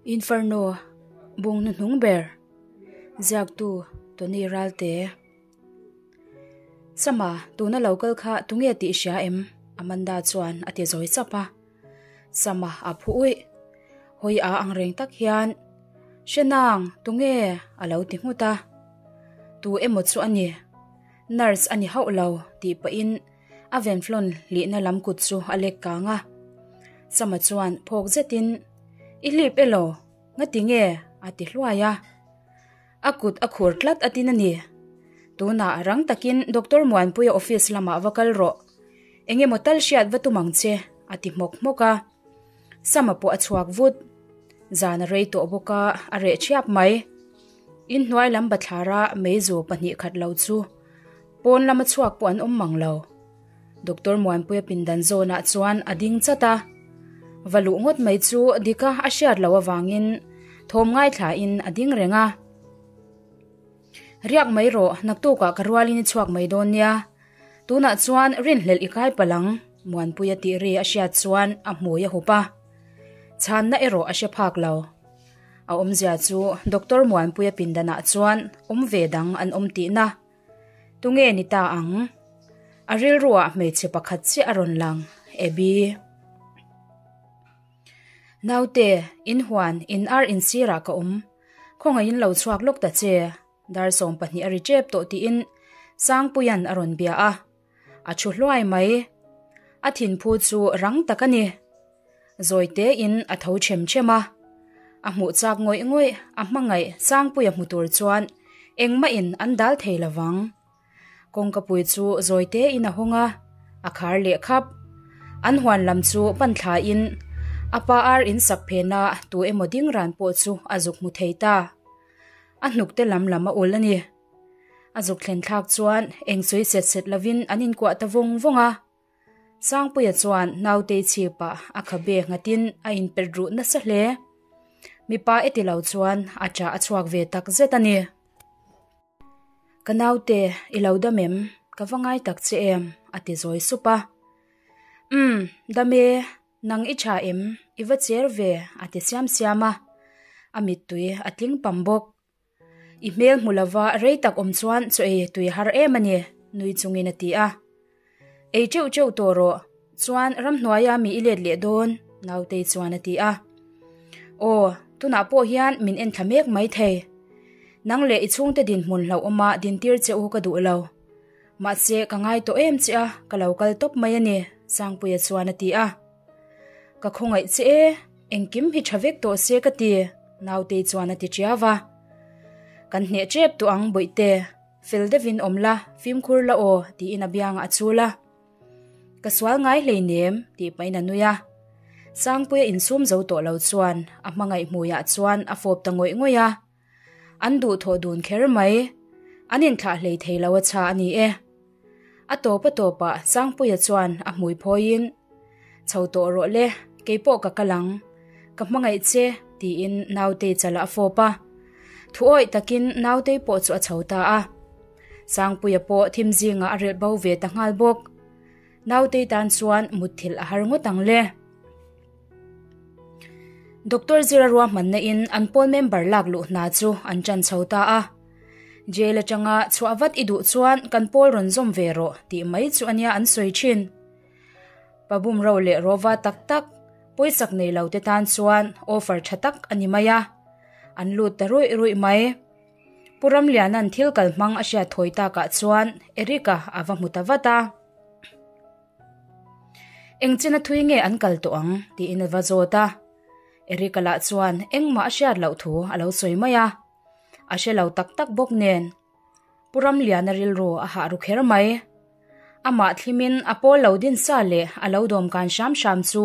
Inferno, Bung hnuhnung ber, Ziaktu, Tony Ralte. Sama, tuna lo kal kha tunge tih i hria em? Amanda chuan a ti zawi chap a. Sama a phu uih. Hawi a ang reng tak hian, Hre nang, tunge? a lo ti nghut a. Tu emaw chu a ni. Nurse a ni hauh lo, tih pahin a venflon hlihna lam kut chu a lek kang a. Sama chuan phawk zetin, I hlip elaw? Ngati nge? a ti hluai a. A kut a khur tlat a tin a ni. Tunah rang takin Doctor Muanpuia office lamah va kal rawh. Eng emaw tal hriat va tum ang che, a ti hmawk hmawk a. Sama pawh a chhuak vut. Zan a rei tawh bawk a, a reh thiap mai. Inhnuai lam bathlara meizu 2 khat lo chu pawn lama chhuak pawh an awm mang lo. Doctor Muanpuia pindan zawnah chuan a ding chat a. Va luh ngawt mai chu dika a hriat loh avangin thawm ngaithlain a ding reng a. Riak mai rawh, naktukah ka rualin i chhuak mai dawn nia. Tunah chuan rinhlelh i kai palh ang, Muanpuia tih ri a hriat chuan a hmui a hup a. Chhanna erawh a hre phak lo. A awmzia chu Doctor Muanpuia pindanah chuan awm ve dang an awm tihna. Tunge ni ta ang? A rilruah hmeichhe pakhat chiah a rawn lang, Abby. Naute, in huan, in ar insirah ka awm. Khawngaihin lo chhuak lawk ta che. Dar 12 a ri tep tawh tiin Sangpuia'n a rawn bia a. A thu hluai mai. A thinphu chu rang tak a ni. Zawi tein a tho them them a. A hmuh chak ngawih ngawih a hmangaih Sangpuia hmu tur chuan engmah in an dal thei lovang. Kawngkapui chu zawi tein a hawng a, a khar leh khap. An huan lam chu pan thla in a pa ar in sak phena tu emaw ding ran pawh chu a zuk hmu thei ta. A hnuk te lam lam a ul a ni. A zuk thlen thlak chuan eng sawi set set lovin an inkuah ta vawng vawng a. Sangpuia chuan nautei chhipah a khabe nghatin a inpet ruh nasa hle. Mipa e ti lo chuan a ṭah a chhuak ve tak zet a ni. Ka naute, i lo dam em? Ka va ngai tak che em? a ti zawi sup a. Umm, dam e, nang i ṭha em? I va cher ve, a ti siam siam a. A mittui a tling pam bawk. I hmel hmu lova rei tak awm chuan chaw ei tui har em a ni, nui chungin a ti a. Ei teuh teuh tawh rawh, chuan ramhnuaia mi i let leh dawn, Nautei chuan a ti a. Aw, tunah pawh hian min en thla mek mai thei. Nang leh i chhungte dinhmun hlauhawma dintir che u ka duh lo. Mahse ka ngai tawh em che a, ka lo kal tawp mai a ni, Sangpuia chuan a ti a. Ka khawngaih che e, engkim hi tha vek tawh se ka ti, Nautei chuan a ti tiau a. Kan hneh tep tawh ang bawihte, fel deuhin awm la, fimkhur la aw, tiin a biangah a chul a. Ka sual ngai hleinem, tih pahin a nui a. Sangpuia insum zo tawh lo chuan a hmangaih hmuiah chuan a fawp ta ngawih ngawih a. An duhthawh dun kher mai. An inthlah hlei thei lo a chha a ni e. A tawp a tawpah Sangpuia chuan a hmui phawiin, Chho tawh rawh le, keipawh ka kal ang. Ka hmangaih che, tiin Nautei chalah a fawp a. Thuawih takin Nautei pawh chu a chho ta a. Sangpuia pawh thim zingah a rilh bo ve ta nghal bawk. Nautei tan chuan mutthilh a har ngawt ang le. Doctor Zira ruahmanna in an pawl member lak luh hna chu an ṭan chho ta a. Jail aṭanga chhuah vat i duh chuan kan pawl rawn zawm ve rawh tih mai chu ania an sawi ṭhin. Pa bumro leh rawva tak tak, pawisak nei lo te tan chuan offer ṭha tak a ni mai a. An lut ta ruih ruih mai. Pu Ramliana'n thil kal hmang a hriat thawi takah chuan Eric-a a va hmu ta vat a. Eng chena thui nge an kal tawh ang? tiin a va zawt a. Eric-a lah chuan engmah a hriat loh thu a lo sawi mai a. A hre lo tak tak bawk nen. Pu Ramliana rilru a hah ru kher mai. Amah thlimin a pawl lo din sa leh a lo dawm kan hram hram chu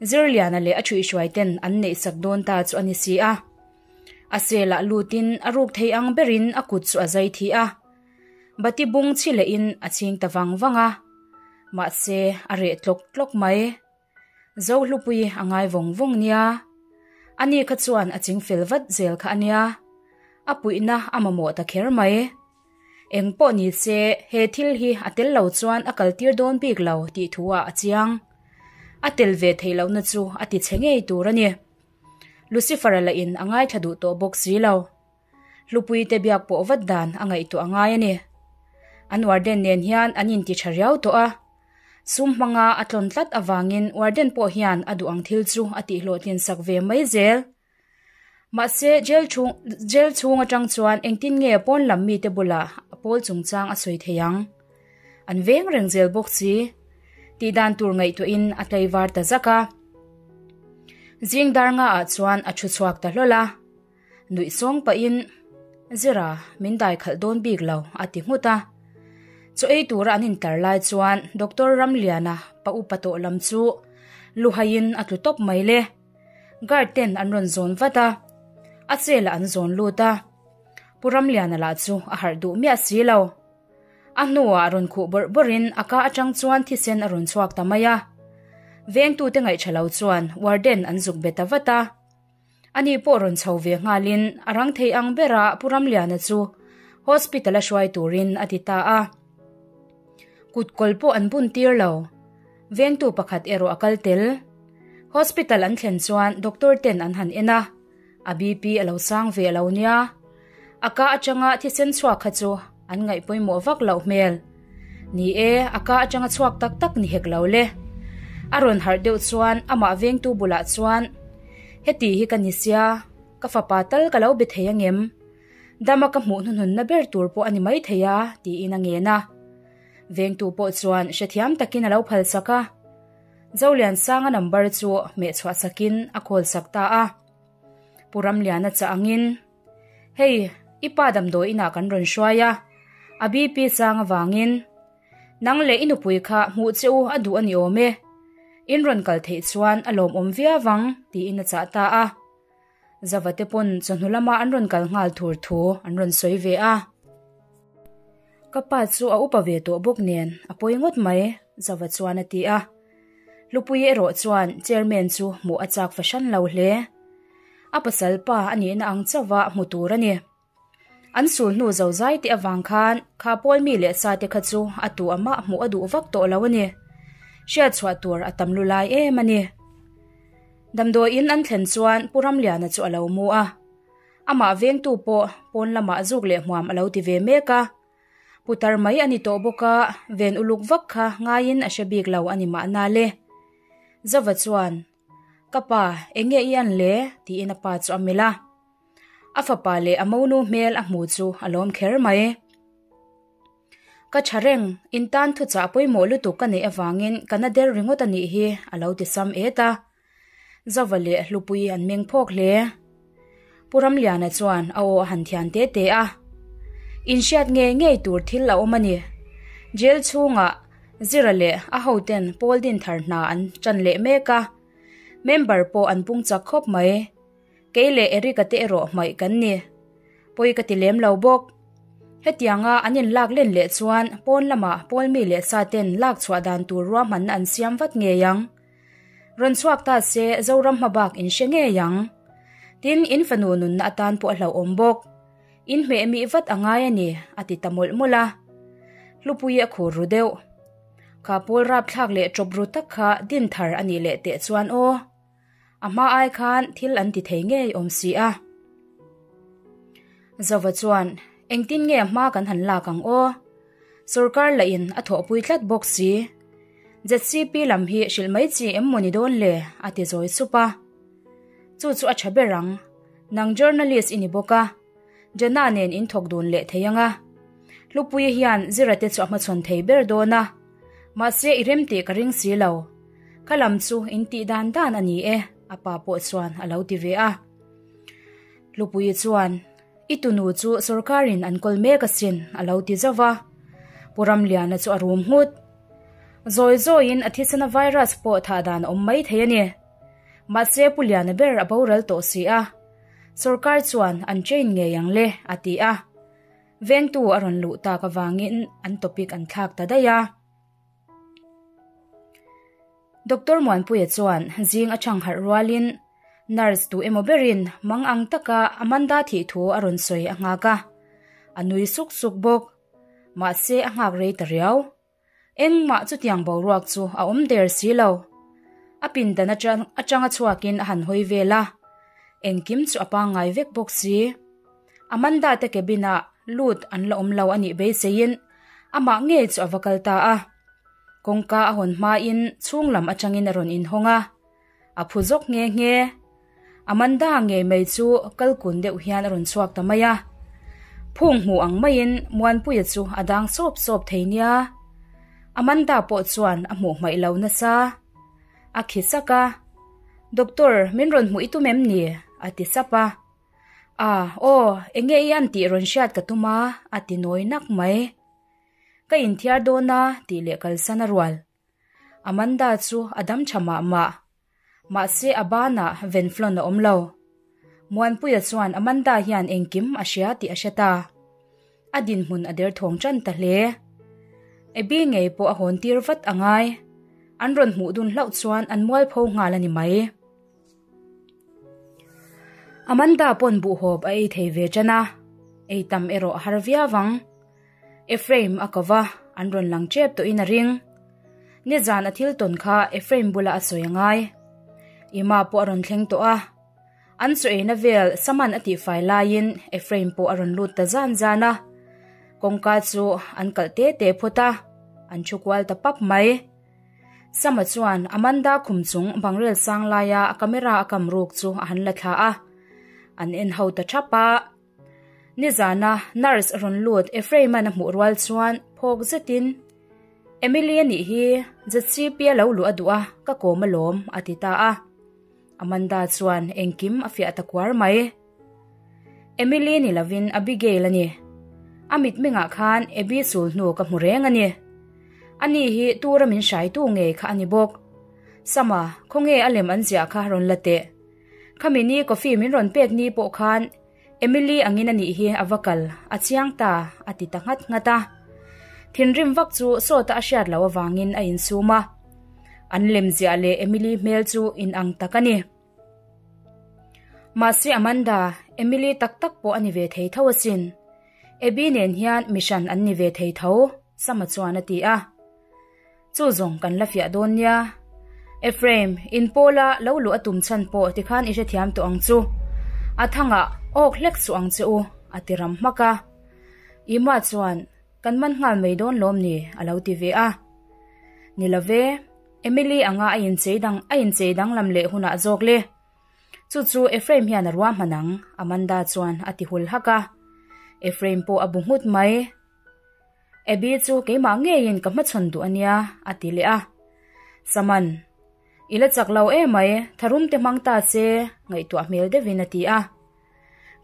Zirliana leh a thuihhruai ten an neihsak dawn ta chu a ni si a. A selah lutin a ruk thei ang berin a kut chu a zai thi a. Bati bung chhi lehin a chhing ta vang vang a. Mahse a reh tlawk tlawk mai. Zohlupui a ngai vawng vawng nia. Ani kha chuan a ching fel vat zel kha a nia. A puihna a mamawh ta kher mai. Eng pawh ni se he thil hi a tel lo chuan a kal tir dawn bik lo tih thu ah a chiang. A tel ve theih lohna chu a ti chhe ngei tur a ni. Lucifer-a lahin a ngaithla duh tawh bawk si lo. Hlupuite biak pawh vat dan a ngaihtuah a ngai a ni. An warden nen hian an inti tha riau tawh a. Sum hmanga a tlawn tlat avangin warden pawh hian a duh ang thil chu a tihhlawhtlin sak ve mai zel. Mahse, jail chhung jail chhung atang chuan engtin nge pawn lam mite bulah a pawl chungchang a sawi thei ang? An veng reng zel bawk si. Tih dan tur ngaihtuahin a tlaivar ta zak a. Zing dar nga ah chuan a thu chhuak ta hlawl a. Nuih sawng pahin, Zira, min dai khalh dawn bik lo, a ti nghut a. Chaw ei tura an intar lai chuan Doctor Ramliana pa upa tawh lam chu luhaiin a tlu tawp mai le. Guard ten an rawn zawn vat a, a cell ah an zawn lut a. Pu Ramliana lah chu a harh duh miah si lo. A hnuah rawn khuh bawrh bawrhin a ka atang chuan thisen a rawn chhuak ta mai a. Vengtute ngaihṭha lo chuan warden an zuk be ta vat a. Ani pawh rawn chho ve nghalin a rang thei ang bera Pu Ramliana chu hospital a hruai turin a ti ta a. Kut kawl pawh an bun tir lo. Vengtu pakhat erawh a kal tel. Hospital an thlen chuan doctor ten an han en a, a BP a lo sang ve a lo nia. A ka atanga thisen chhuak kha chu an ngaih pawimawh vak loh hmel. Ni e, a ka atanga chhuak tak tak ni hek lo le. A rawn harh deuh chuan amah vengtu bulah chuan, Heti hi ka ni sia, ka fapa tal ka lo be thei angem? Dama ka hmuh hnuhnunna ber tur pawh a ni maithei a, tiin a ngen a. Vengtu pawh chuan hrethiam takin a lo phalsak a. Zoliansanga number chu hmehchhuah sakin a call sak ta a. Pu Ramliana chah angin, Hei, i pa damdawi inah kan rawn hruai a, a BP chang avangin. Nang leh i nupui kha hmuh che u a duh a ni awm e. In rawn kal theih chuan a lawmawm viau ang, tiin a chah ta a. Zava te pawn chawhnu lama an rawn kal nghal thur thu an rawn sawi ve a. Ka pa chu a upa ve tawh bawk nen a pawi ngawt mai, Zava chuan a ti a. Hlupui erawh chuan chairman chu hmuh a chak fahran lo hle. A pasal pa a nihna ang chauha hmu tur a ni. An sul hnu zo zai te avang khan kha pawl mi leh sa te kha chu a tu amah hmuh a duh vak tawh lo a ni. Hriat chhuah tur a tam lu lai em a ni. Damdawiin an thlen chuan Pu Ramliana chu a lo mu a. Amah vengtu pawh pawn lamah zuk leh hmuam a lo ti ve mek a. Putar mai a ni tawh bawk a, ven uluk vak kha ngaiin a hre bik lo a ni mahna le. Zova chuan, Ka pa, eng nge i an le? tiin a pa chu a melh a. A fapa leh a monu hmel a hmu chu a lawm kher mai. Ka tha reng, in tan thuchah pawimawh lutuk ka neih avangin ka na der ringawt a nih hi, a lo ti sam et a. Zova leh Hlupui an meng phawk hle. Pu Ramliana chuan a aw a han thian te te a. Inhriat ngei ngei tur thil a awm a ni. Jail chhungah Zira leh a hoten pawl dinthar hna an tan leh mek a. Member pawh an pung chak khawp mai. Kei leh Eric-a te erawh hmaih kan ni. Pawi ka ti lem lo bawk. Hetianga an inlak len leh chuan pawn lamah pawl mi leh sa ten lak chhuah dan tur ruahmanna an siam vat ngei ang. Rawn chhuak ta se Zoram hmabak in hre ngei ang. Tin, in fanu nunna atan pawh a hlauhawm bawk. In hmeh mih vat a ngai a ni, a ti ta mawlh mawlh a. Hlupui a khur ru deuh. Kha pawl rapthlak leh ṭawp ru tak kha din thar a nih leh teh chuan aw. A hma ai khan thil an ti thei ngei awm si a. Zova chuan, Engtin nge hma kan han lak ang aw? Sorkar lahin a thawhpui tlat bawk si. ZCP lam hi hrilh mai chi em maw ni dawn le? a ti zawi sup a. Chu chu a tha ber ang. Nang journalist i ni bawk a. Jana nen in thawk dun leh thei ang a. Hlupuii hian Zira te chu a hmachhawn thei ber dawn a. Mahse i rem tih ka ring si lo. Ka lam chu in tih dan dan a ni e, a pa pawh chuan a lo ti ve a. Hlupuii chuan, I tunu chu sorkarin an kawl mek asin, a lo ti zauh va. Pu Ramliana chu a rum nghut. Zawi zawiin a thisena virus pawh thah dan a awm mai thei a ni. Mahse Pu Liana ber a boral tawh si a. Sorkar chuan an train ngei ang le, a ti a. Vengtu a rawn luh tak avangin an topic an thlak ta daih a. Doctor Muanpuia chuan zing a chhang harh rualin nurse tu emaw berin mang ang taka Amanda thih thu a rawn sawi a nghak a. A nui suk suk bawk. Mahse a nghak rei ta riau. Engmah chutiang boruak chu a awm der si lo. A pindan atanga chhuakin a han hawi vel a. Engkim chu a pangngai vek bawk si. Amanda te cabin ah lut an la awm lo a nih beiseiin amah ngei chu a va kal ta a. Kawngka a hawn hmain chhung lam atangin a rawn inhawng a, a phu zawk nghe nghe. Amanda ngei mai chu kal kun deuh hian a rawn chhuak ta mai a. Phung hmu ang maiin Muanpuia chu a dang sawp sawp thei nia. Amanda pawh chuan a hmuh hmaih lo nasa. A khi sak a, Doctor, min rawn hmuh i tum em ni? a ti sap a. A, aw, enge i an tih rawn hriat ka tum a, a ti nawi nak mai. Ka inthiar dawn a tih leh kalsan a rual. Amanda chu a dam tha mah mah. Mahse a banah Venflon a awm lo. Muanpuia chuan Amanda hian engkim a hria tih a hre ta. A dinhmun a derthawng tan ta hle. Abby ngei pawh a hawn tir vat a ngai. An rawn hmuh dun hlauh chuan an mualpho nghal a ni mai. Amanda pawn buhhawp a ei thei ve tan a, ei tam erawh a har viau ang. Ephraim a ko va, an rawn lang tep tawhin a ring. Nizan a thil tawn kha Ephraim bula a sawi a ngai. Ima pawh a rawn thleng tawh a, an chaw eina vel saman a tihfai laiin Ephraim pawh a rawn lut ta zan zan a. Kawngka chu an kalh te te phawt a, an thu kual ta pap mai. Sama chuan Amanda khum chung bangrel sang laia a camera a kam ruk chu a han la thla a, an en ho ta thap a. Nizana nurse rawn lut Ephraim-a'n a hmuh rual chuan phawk zetin, Emily a nih hi, ZCP a lo luh a duh a, ka kawm alawm, a ti ta a. Amanda chuan engkim a fiah ta kuar mai. Emily ni lovin Abigail a ni. A mitmengah khan Abby sul hnu ka hmu reng a ni. Ani hi tura min hraitu ngei kha a ni bawk. Sama, khawnge a lem an ziah kha rawn la teh. Khami ni coffee min rawn pek ni pawh khan Emily angin a nih hi a va kal, a chiang ta, a ti ta nghat nghat a. Thinrim vak chu sawta a hriat loh avangin a insum a. An lem ziah leh Emily hmel chu inang tak a ni. Mahse Amanda, Emily tak tak pawh a ni ve thei tho asin. Abby nen hian mi hran an ni ve thei tho, Sama chuan a ti a. Chu zawng kan la fiah dawn nia. Ephraim, in pawla lo luh a tum chhan pawh tikhan i hrethiam tawh ang chu. A thangah awk hlek suh ang che u, a ti ram hmak a. Ima chuan, Kan man nghal mai dawn lawm ni? a lo ti ve a. Ni lo ve, Emily anga a inchei dang a inchei danglam leh hunah zawk le. Chu chu Ephraim hian a ruahman ang, Amanda chuan a ti hul hak a. Ephraim pawh a bu nghut mai. Abby chu keimah ngeiin ka hmachhawn duh a nia, a ti leh a. Saman, I la chak lo emai, tharum te hmang ta che, ngaihtuah hmel deuhin a ti a.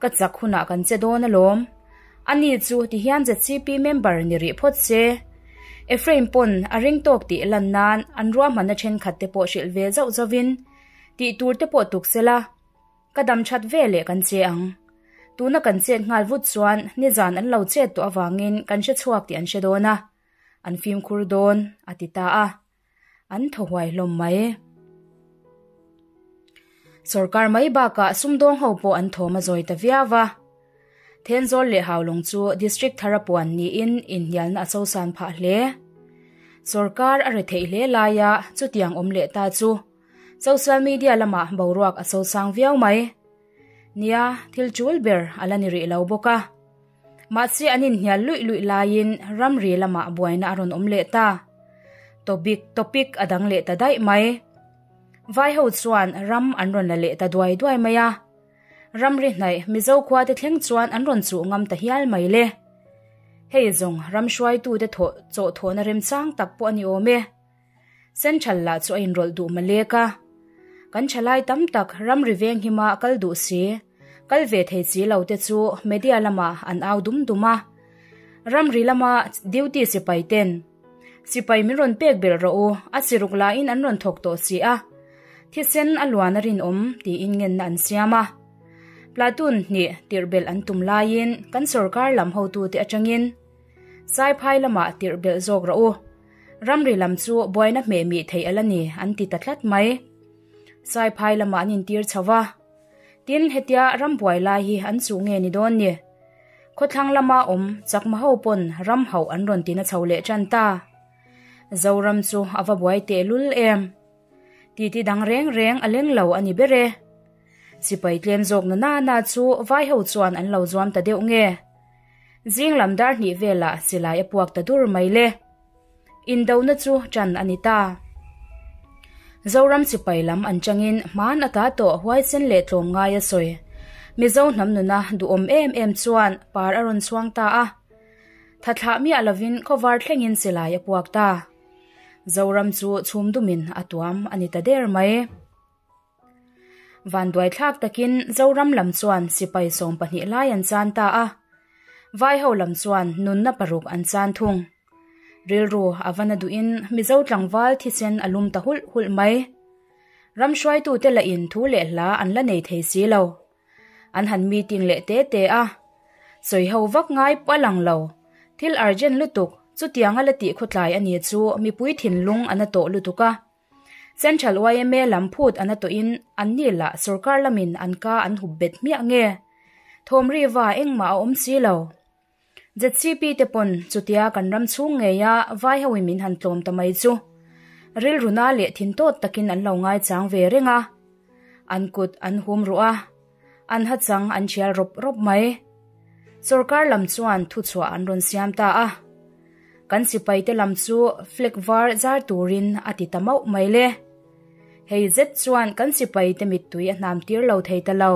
Ka chak hunah kan che dawn alawm. Ani chu tihian ZCP member ni rih phawt se. Ephraim pawn a ring tawk tih lan nan an ruahmanna thenkhat te pawh hrilh ve zauh zauhin tih tur te pawh tuk sela. Ka dam that ve leh kan che ang. Tuna kan chet nghal vut chuan nizan an lo chet tawh avangin kan hre chhuak tih an hre dawn a, an fimkhur dawn, a ti ta a. An thaw huai hlawm mai. Sorkar mai bakah sumdawng ho pawh an thawm a zawi ta viau va. Thenzawl leh Haulawng chu District thar a puan niin inhnialna a sosan phah hle. Sorkar a retheih hle laia chutiang awm leh ta chu social media lamah boruak a sosang viau mai. Nia, thil tul ber a la ni rih lo bawk a. Mahse an inhnial luih luih laiin ramri lamah buaina a rawn awm leh ta. Topic topic a dang leh ta daih mai. Vai ho chuan ram an rawn la leh ta duai duai mai a. Ramri hnaih Mizo khua te thleng chuan an rawn chuh ngam ta hial mai le. Hei zawng ram hruaitute thawh chawhthawhna remchang tak pawh a ni awm e. Central lah chu a inrawlh duh malek a. Kan thalai tam tak ramri veng hima kal duh si, kal ve thei si lo te chu media lamah an au dum dum a. Ramri lama duty sipai ten, Sipai min rawn pek belh rawh u, a siruk lahin an rawn thawk tawh si a, thisen a luan a rinawm tiin ngenna an siam a. Platoon hnih tirh belh an tum laiin kan sorkar lam hotute atangin Saiphai lamah tirh belh zawk rawh u, Ramri lam chu buaina hmeh mih theih a la ni an ti ta tlat mai. Saiphai lamah an intir chho va. Tin, hetia ram buai lai hi an chuh nge ni dawn ni? Khawthlang lama awm chakma ho pawn ram hauh an rawn tina chho leh tan ta. Zoram chu a va buai tehlul em? Titi dang reng reng a leng lo a ni ber e. Sipai tlem zawk na na chu vai ho chuan an lo zuam ta deuh nge. Zing lam dar hnih velah silai a puak ta dur mai le. Indona chu ṭan a ni ta. Zoram sipai lam an changin hman ata tawh huaisen leh tlawmngai a sawi. Mizo hnam nuna duhawm em em chuan par a rawn chhuang ta a. Tha thlah miah lovin khawvar thlengin silai a puak ta. Zoram chu chhum dumin a tuam a ni ta der mai. Vanduaithlak takin Zoram lam chuan sipai 12 lai an chan ta a. Vaiho lam chuan nunna paruk an chan thung. Rilru a va na duhin Mizo tlangval thisen a lum ta hulh hulh mai. Ram hruaitute lahin thu leh hla an la nei thei si lo. An han meeting leh te te a. Sawiho vak ngai pawh a lang lo. Thil urgent lutuk chutianga la tih khawtlai a ni chu mipui thinlung a na tawh lutuk a. Central yma lam phut a na tawhin anni lah sorkar lamin an ka an hup bet hmiah nge. Thawm riva engmah a awm si lo. ZCP te pawn chutia kan ram chhung ngeia vai hoin min han tlawm ta mai chu rilruna leh thin tawt takin an lo ngaichang ve reng a. An kut an hum ruh a, an hachang an thial rawp rawp mai. Sorkar lam chuan thuchhuah an rawn siam ta a. Kan sipaite lam chu flag var zar turin a ti ta mauh mai le. Hei zet chuan kan sipaite mittui a hnam tir lo thei ta lo.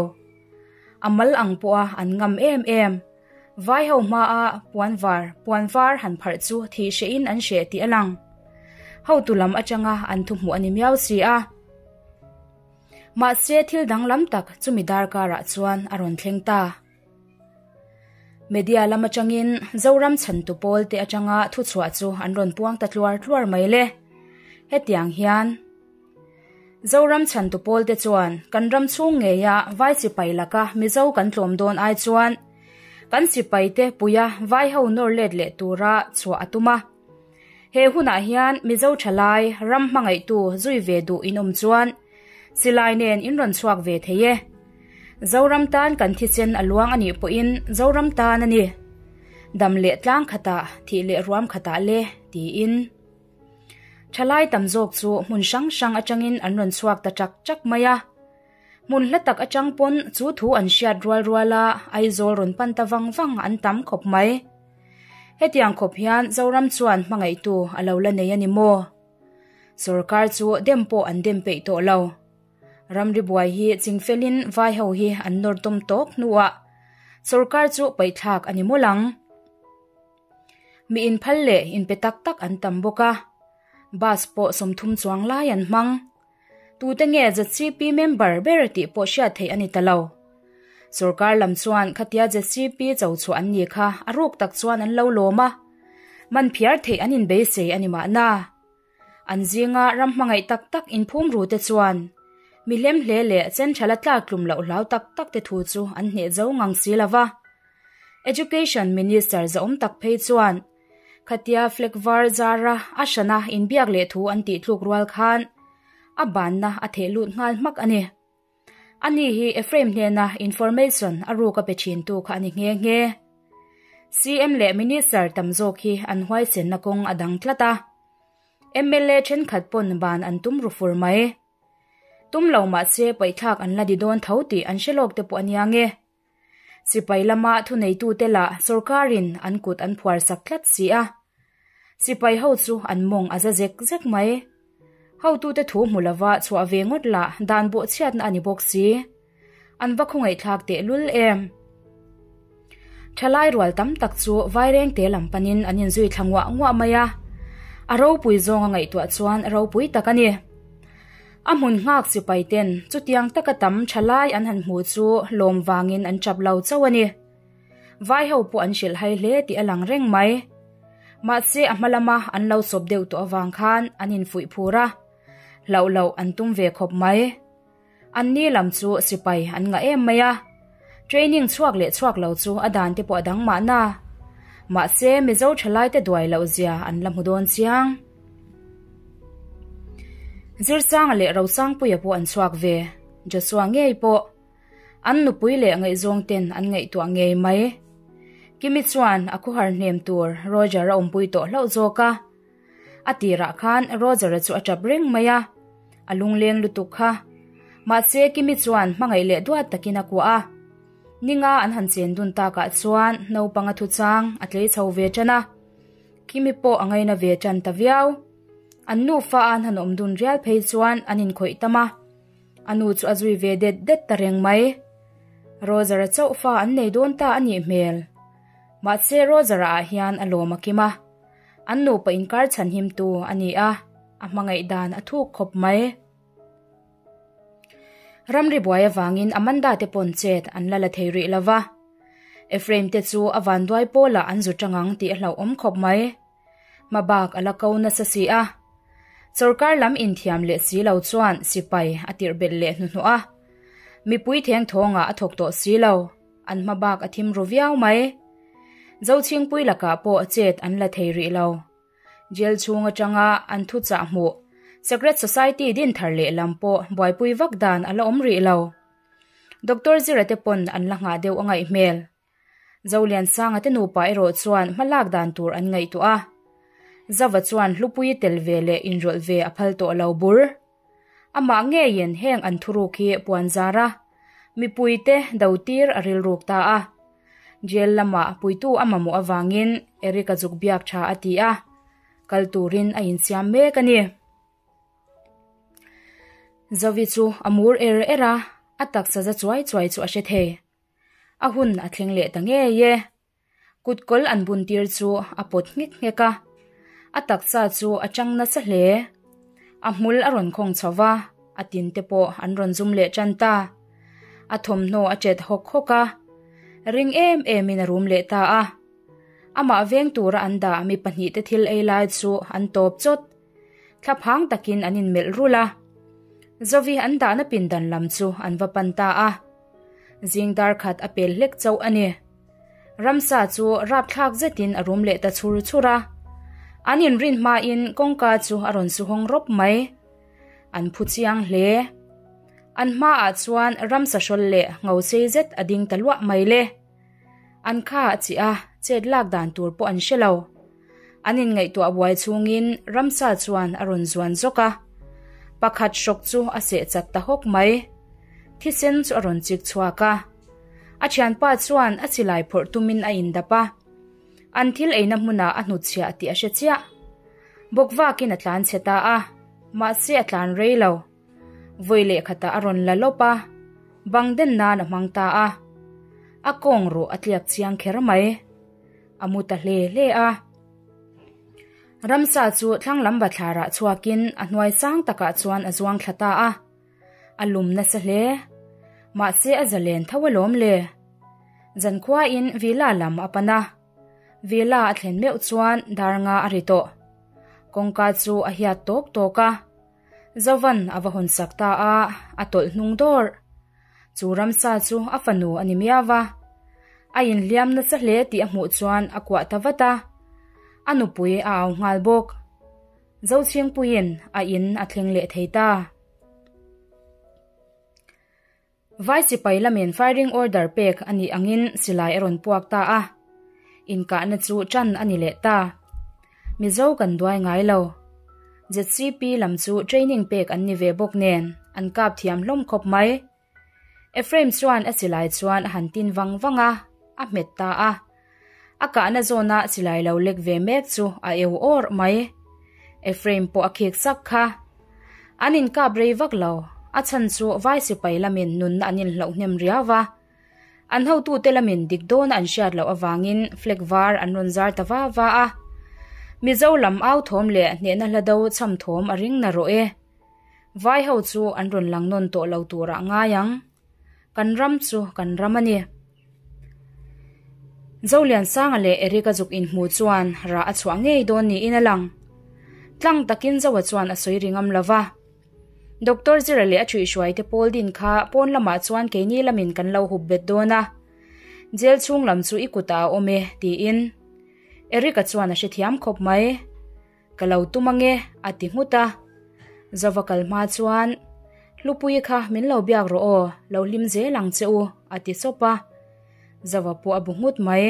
A mal ang pawha an ngam em em. Vai ho hmaa puan var puan var han pharh chu thih hrehin an hreh tih a lang. Hotu lam atanga an thu hmuh a ni miau si a. Mahse thil danglam tak chumi darkarah chuan a rawn thleng ta. Media lam atangin Zoram chhantu pawl te atanga thuchhuah chu an rawn puang ta tluar tluar mai le. Hetiang hian Zoram chhantu pawl te chuan kan ram chhung ngeia vai sipai laka Mizo kan tlawm dawn ai chuan kan sipai te puia vai ho nawr let leh tura chhuah a tum a. He hunah hian Mizo thalai ram hmangaihtu zui ve duh in awm chuan silai nen in rawn chhuak ve thei e. Zoram tan kan thisen a luang a nih pawhin Zoram tan a ni. Dam leh tlang khatah, thih leh ruam khatah le, tiin. Thalai tam zawk chu hmun hrang hrang atangin an rawn chhuak ta chak chak mai a. Hmun hla tak atang pawn chu thu an hriat rual rual a, Aizawl rawn pan ta vang vang an tam khawp mai. Hetiang khawp hian Zoram chuan hmangaihtu a lo la nei a ni maw? Sorkar chu dem pawh an dem peih tawh lo. Ramri buai hi chingfelin vai ho hi an nawr tawm tawk hnuah sorkar chu paihthlak a ni mawlh ang. Mi inphal leh inpe tak tak an tam bawk a, bus pawh 30 chuang lai an hmang. Tute nge ZCP member ber tih pawh hriat theih a ni ta lo. Sorkar lam chuan khatia ZCP cho chhuah an ni kha a ruk tak chuan an lo lawm a, man phiar theih an inbeisei a ni mahna. An zinga ram hmangaih tak tak inphum ru te chuan mi hlem hle leh central a tlak tlum loh hlau tak tak te thu chu an hneh zo ngang si lo va. Education Minister zahawm tak phei chuan khatia flag var zara a hrana inbiak leh thu an tih tluk rual khan a banna a theh lut nghal hmak a ni. Ani hi Ephraim hnena information a ruk a pe thin tu kha a ni nghe nghe. CM leh Minister tam zawk hi an huaisenna kawng a dang tlat a. MLA thenkhat pawn ban an tum ru fur mai. Tum lo mahse paihthlak an la di dawn tho tih an hre lawk te pawh a nia nge. Sipai lama thuneitute lah sorkarin an kut an phuar sak tlat si a. Sipai ho chu an mawng a za zek zek mai. Hotute thu hmu lova chhuah ve ngawt lah dan bawhchhiatna a ni bawk si. An va khawngaihthlak tehlul em. Thalai rual tam tak chu vairengte lam panin an inzui thla nguah nguah mai a. A ropui zawng a ngaihtuah chuan ropui tak a ni. A hmun nghak sipai ten chutiang taka tam thalai an han hmu chu lawm vangin an tap lo chauh a ni. Vai ho pawh an hrilh hai hle tih a lang reng mai. Mahse a hma lama an lo sawp deuh tawh avang khan an infuih phur a. Hlauh loh an tum ve khawp mai. An ni lam chu sipai an ngah em mai a. Training chhuak leh chhuak lo chu a dan te pawh a dang mahna. Mahse Mizo thalai te duai loh zia an la hmu dawn chiang. Zirsanga leh Rosangpuia pawh an chhuak ve. Joshua ngei pawh. An nupui leh ngaihzawng ten an ngaihtuah ngei mai. Kimi chuan a khuhar hnem tur Roger a awmpui tawh hlauh zawk a. A tirah khan Roger-a chu a tap reng mai a, a lungleng lutuk kha. Mahse Kimi chuan hmangaih leh duat takin a kuah a. Ninga an han chen dun takah chuan naupang a thuchang a tlei chho ve tan a. Kimi pawh a ngaina ve tan ta viau. An nufa an han awm dun rial phei chuan an inkhawih tam a. A nu chu a zui ve det det ta reng mai. Roger-a chauh fa an nei dawn ta a nih hmel. Mahse Roger-a ah hian a lawm a kim a. An nupa inkar chhanhimtu a ni a, a hmangaih dan a thuk khawp mai. Ramri buai avangin Amanda te pawn chet an la la thei rih lo va. Ephraim te chu a vanduai pawlah an zu tang ang tih a hlauhawm khawp mai. Hmabak a la ko nasa si a. Sorkar lam inthiam leh si lo chuan sipai a tirh belh leh hnuhnawh a. Mipui thengthawngah a thawk tawh si lo, an hmabak a thim ru viau mai. Zochhingpui lakah pawh chet an la thei rih lo. Jail chhung atanga an thuchah hmuh Secret Society din thar leh lam pawh buaipui vak dan a la awm rih lo. Doctor Zira te pawn an la nghah deuh a ngaih hmel. Zoliansanga te nupa erawh chuan hma lak dan tur an ngaihtuah a. Zava chuan hlupui tel ve leh inrawlh ve a phal tawh lo bur. Amah ngeiin heng an thuruk hi puan zar a, mipuite do tir a rilruk ta a. Jail lamah puitu a mamawh avangin Eric-a zuk biak tha a ti a, kal turin a insiam mek a ni. Zovi chu a mur er er a, a taksa za chuai chuai chu a hre thei. A hun a thleng leh ta ngei e. Kutkawl an bun tir chu a pawt nghek nghek a, a taksa chu a chang nasa hle. A hmul a rawn khawng chho va, a tin te pawh an rawn zum leh tan ta. A thawmhnaw a chet hawk hawk a, ring em emin a rum leh ta a. Amah veng tura an dah mi pahnihte thil ei lai chu an tawp chawt. Thlaphang takin an inmelh rulh a. Zovi an dahna pindan lam chu an va pan ta a. Zing dar khat a pel hlek chauh a ni. Ramsa chu rapthlak zetin a rum leh ta chhur chhur a. An inrin hmain kawngka chu a rawn su hawng rawp mai. An phu chiang hle. An hmaah chuan ramsa hrawl leh ngho sei zet a ding ta luah mai le. An kha a chih a, chet lak dan tur pawh an hre lo. An inngaihtuah buai chhungin ramsa chuan a rawn zuan zawk a, pakhat hrawk chu a seh chat ta hawk mai. Thisen chu a rawn chik chhuak a, a thianpa chuan a silai phawrh tumin a indap a, an thil eina hmunah a hnutchhiah tih a hre chiah. Bawkvakin a tlan chhe ta a, mahse a tlan rei lo. Vawi leh khatah a rawn la lawp a, bang den nan a hmang ta a. A kawng ruh a tliak chiang kher mai. A mu ta hle hle a. Ramsa chu thlang lam bathlarah chhuakin a hnuai sang takah chuan a zuang thla ta a. A lum nasa hle. Mahse a zalen tho alawm le. Zankhuain Villa lam a pan a. Villa a thlen meuh chuan dar nga a ri tawh. Kawngka chu a hiat tawk tawk a. Zovan a va hawn sak ta a, a tawlh hnung dawr. Chu ramsa chu a fanu a ni miau a. A inhliam nasa hle tih a hmuh chuan a kuah ta vat a. A nupui a au nghal bawk. Zochhingpuiin a in a thleng leh thei ta. Vai sipai lamin firing order pek a nih angin silai a rawn puak ta a, inkahna chu tan a ni leh ta. Mizo kan duai ngai lo. ZCP lam chu training pek an ni ve bawk nen an kap thiam hlawm khawp mai. Ephraim chuan a silai chuan a han tin vang vang a, a hmet ta a. A kahna zawna silai lo lek ve mek chu a eu awr mai. Ephraim pawh a khik sak kha. An inkap rei vak lo, a chhan chu vai sipai lamin nunna an inhloh hnem riau va. An hotute lamin dik dawna an hriat loh avangin flag var an rawn zar ta va va a. Mizo lam au thawm leh hnehna hla do chham thawm a ring na rawh e. Vai ho chu an rawn lang nawn tawh lo turah ngai ang. Kan ram chu kan ram a ni. Zoliansanga leh Eric-a zuk inhmu chuan rah a chhuah ngei dawn niin a lang. Tlang takin Zoa chuan a sawi ri ngam lo va. Doctor Zira leh a ṭhuihhruaite pawl din kha pawn lamah chuan keini lamin kan lo hup bet dawn a. Jail chhung lam chu i kutah a awm e, tiin Eric-a chuan a hrethiam khawp mai. Ka lo tum ange, a ti nghut a. Zova kal hma chuan, Hlupuii kha min lo biak rawh aw, lo hlim zel ang che u, a ti sawp a. Zova pawh a bu nghut mai.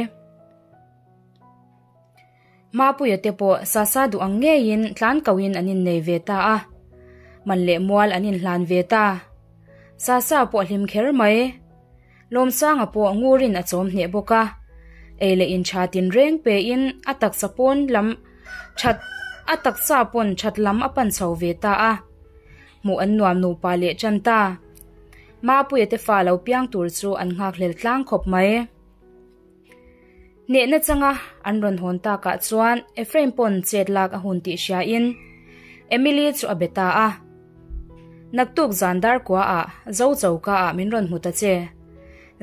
Mapuia te pawh Sasa duh ang ngeiin tlan koin an innei ve ta a. Man leh mual an inhlan ve ta. Sasa pawh a hlim kher mai. Lawmsanga pawh ngurin a chawm hneh bawk a, ei leh in tha tinreng pein a taksa pawn lam that a taksa pawn that lam a pan chho ve ta a, hmuh an nuam nupa leh tan ta. Mapuia te fa lo piang tur chu an nghakhlel tlang khawp mai. Hnehna changa an rawn hawn takah chuan Ephraim pawn chet lak a hun tih hriain Emily chu a be ta a. Naktuk zan dar kuaah zo chokaah min rawn hmu ta che.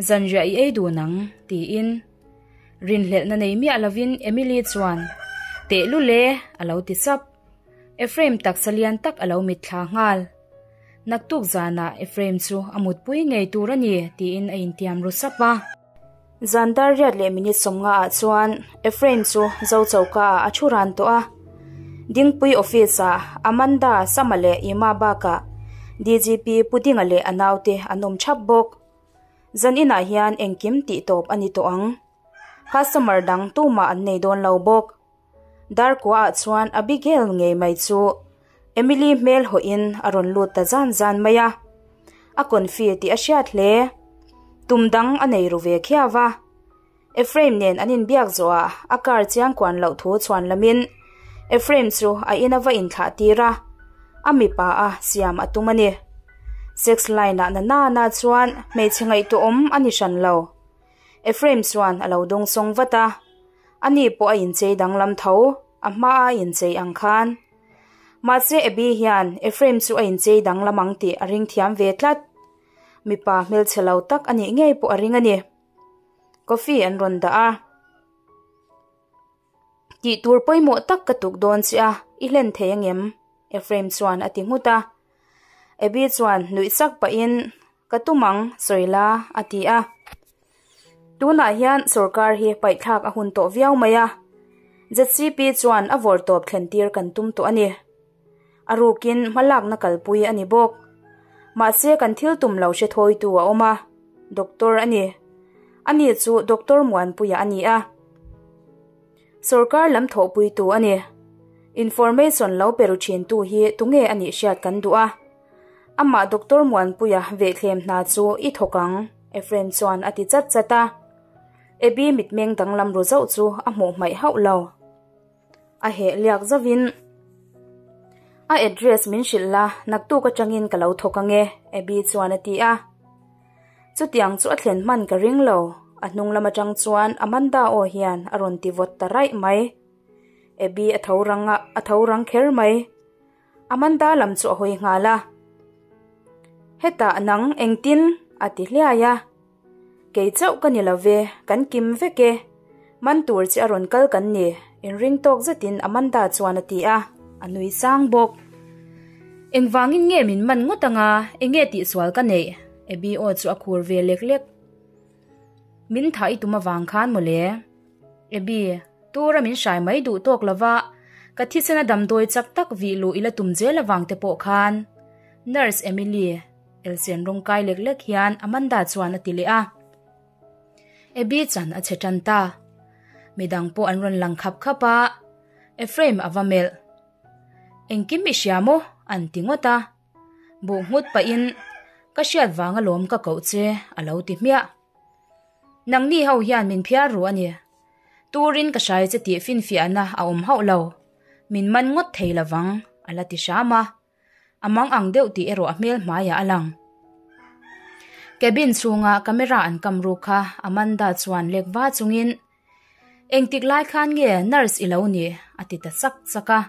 Zanriah i ei dun ang, tiin. Rinhlelhna nei miah lovin Emily chuan, Tehlul e, a lo ti sap. Ephraim taksa lian tak a lo mitthla nghal. Naktuk zanah Ephraim chu a mutpui ngei tur a ni, tiin a intiam ru sap a. Zan dar riat leh minute 50 ah chuan Ephraim chu zo choka ah a thu ran tawh a. Dingpui office ah Amanda, Sama leh Ima bakah DGP Pu Dinga leh a naute an awm thap bawk. Zan inah hian engkim tih tawp a ni tawh ang. Customer dang tumah an nei dawn lo bawk. Dar kua ah chuan Abigail ngei mai chu Emily hmel hawhin a rawn lut ta zan zan mai a. A confi tih a hriat hle. Tum dang a nei ru ve khiau a. Ephraim nen an inbiak zawhah a car chiang kuan loh thu chhuan lamin Ephraim chu a ina va inthlah tir a, a mipa a siam a tum a ni. Sex line ah na na na chuan hmeichhe ngaihtuahawm a ni hran lo. Ephraim chuan a lo dawngsawng vat a. Ani pawh a inchei danglam tho, a hma a inchei ang khan. Mahse Abby hian Ephraim chu a inchei danglam ang tih a ring thiam ve tlat. Mipa hmelchhe lo tak a nih ngei pawh a ring a ni. Coffee an rawn dah a. Tih tur pawimawh tak ka tuk dawn che a, i hlen thei angem? Ephraim chuan a ti nghut a. Abby chuan nuih sak pahin Ka tum ang, sawi la, a ti a. Tunah hian sorkar hi paihthlak a hun tawh viau mai a, ZCP chuan a vawrtawp thlen tir kan tum tawh a ni. A rukin hmalakna kalpui a ni bawk. Mahse kan thil tum lo hre thawitu a awm a, Doctor a ni. Ani chu Doctor Muanpuia a ni a. Sorkar lam thawhpuitu a ni. Information lo pe ru thintu hi tunge a nih hriat kan duh a. Amah Doctor Muanpuia vehthlem hna chu i thawk ang, Ephraim chuan a ti chat chat a. Abby mitmeng danglam ru zauh chu a hmuh hmaih hauh lo. A heh liak zauhin, A address min hrilh la, naktuk atangin ka lo thawk ang e, Abby chuan a ti a. Chutiang chu a thlen hman ka ring lo, a hnung lam atang chuan Amanda aw hian a rawn ti vawt ta raih mai. Abby a tho rang a, a tho rang kher mai. Amanda lam chu a hawi nghal a. Hetah nang engtin? a ti hliai a. Kei chauh ka ni lo ve, kan kim vek e. Man tur che a rawn kal kan ni, inring tawk zetin Amanda chuan a ti a, a nui sang bawk. Engvangin nge min man ngawt anga, enge tihsual ka neih? Abby aw chu a khur ve lek lek. Min thah i tum avang khan mawle. Abby, tura min hrai mai duh tawk lova, ka thisena damdawi chak tak vih luh i la tum zel avang te pawh khan. Nurse Emily. Elsen rawng kai lek lek hian Amanda chuan a ti leh a. Abby chan a chhe tan ta. Midang pawh an rawn lang khap khap a, Ephraim a va melh. Engkim i hria maw? an ti ngawt a. Buh nghut pahin, Ka hriat vang alawm ka koh che, a lo ti hmiah. Nangni ho hian min phiar ru a ni. Turin ka hrai che tih finfiahna a awm hauh lo. Min man ngawt thei lovang, a la ti hram a. A mang ang deuh tih erawh a hmel hmaiah a lang. Cabin chhunga camera an kam ruk kha Amanda chuan lek va chungin, Engtik lai khan nge nurse i lo nih? a ti ta chak chak a.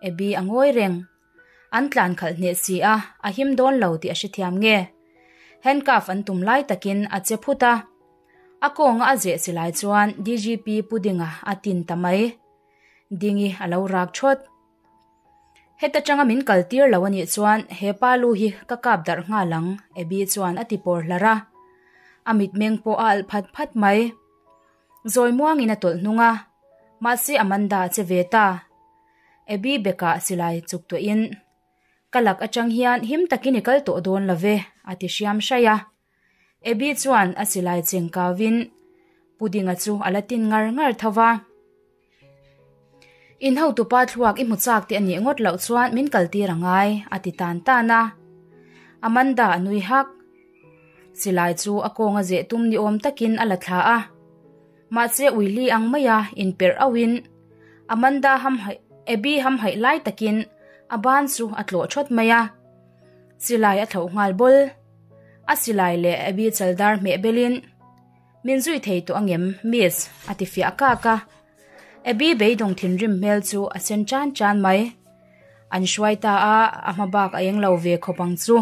Abby a ngawi reng. An tlan khalh hneh si a, a him dawn lo tih a hrethiam nge? Handcuff an tum lai takin a che phut a. A kawnga a zeh si lai chuan DGP Pu Dinga a tin ta mai. Dingi a lo rak thawt. Heta tanga min kal tir lo anih chuan he pa lu hi ka kap darh nghal ang, Abby chuan a ti pawr hlar a. A mitmeng pawh a alh phat phat mai. Zawi muangin a tawlh hnung a, mahse Amanda a che ve ta. Abby bekah silai chuk tuahin, Ka lak atang hian him takin i kal tawh dawn lo ve, a ti hriam hraih a. Abby chuan a silai cheng kauvin Pudinga chu a la tin ngar ngar tho va. In hotupa thluak i hmu chak te a nih ngawt loh chuan min kaltir a ngai, a ti tan tan a. Amanda a nui hak. Silai chu a kawnga zeh tum ni awm takin a la thla a. Mahse uili ang maia inperh auhin Amanda hamhaih Abby hamhaih lai takin a ban chu a tlawh thawt mai a. Silai a thlauh nghal bawl. A silai leh Abby chaldar hmeh belin, Min zui thei tawh angem, Miss? a ti fiah kak a. Abby beidawng thinrim hmel chu a sen tan tan mai. An hruai ta a, a hma bak a eng lo ve khawp ang chu.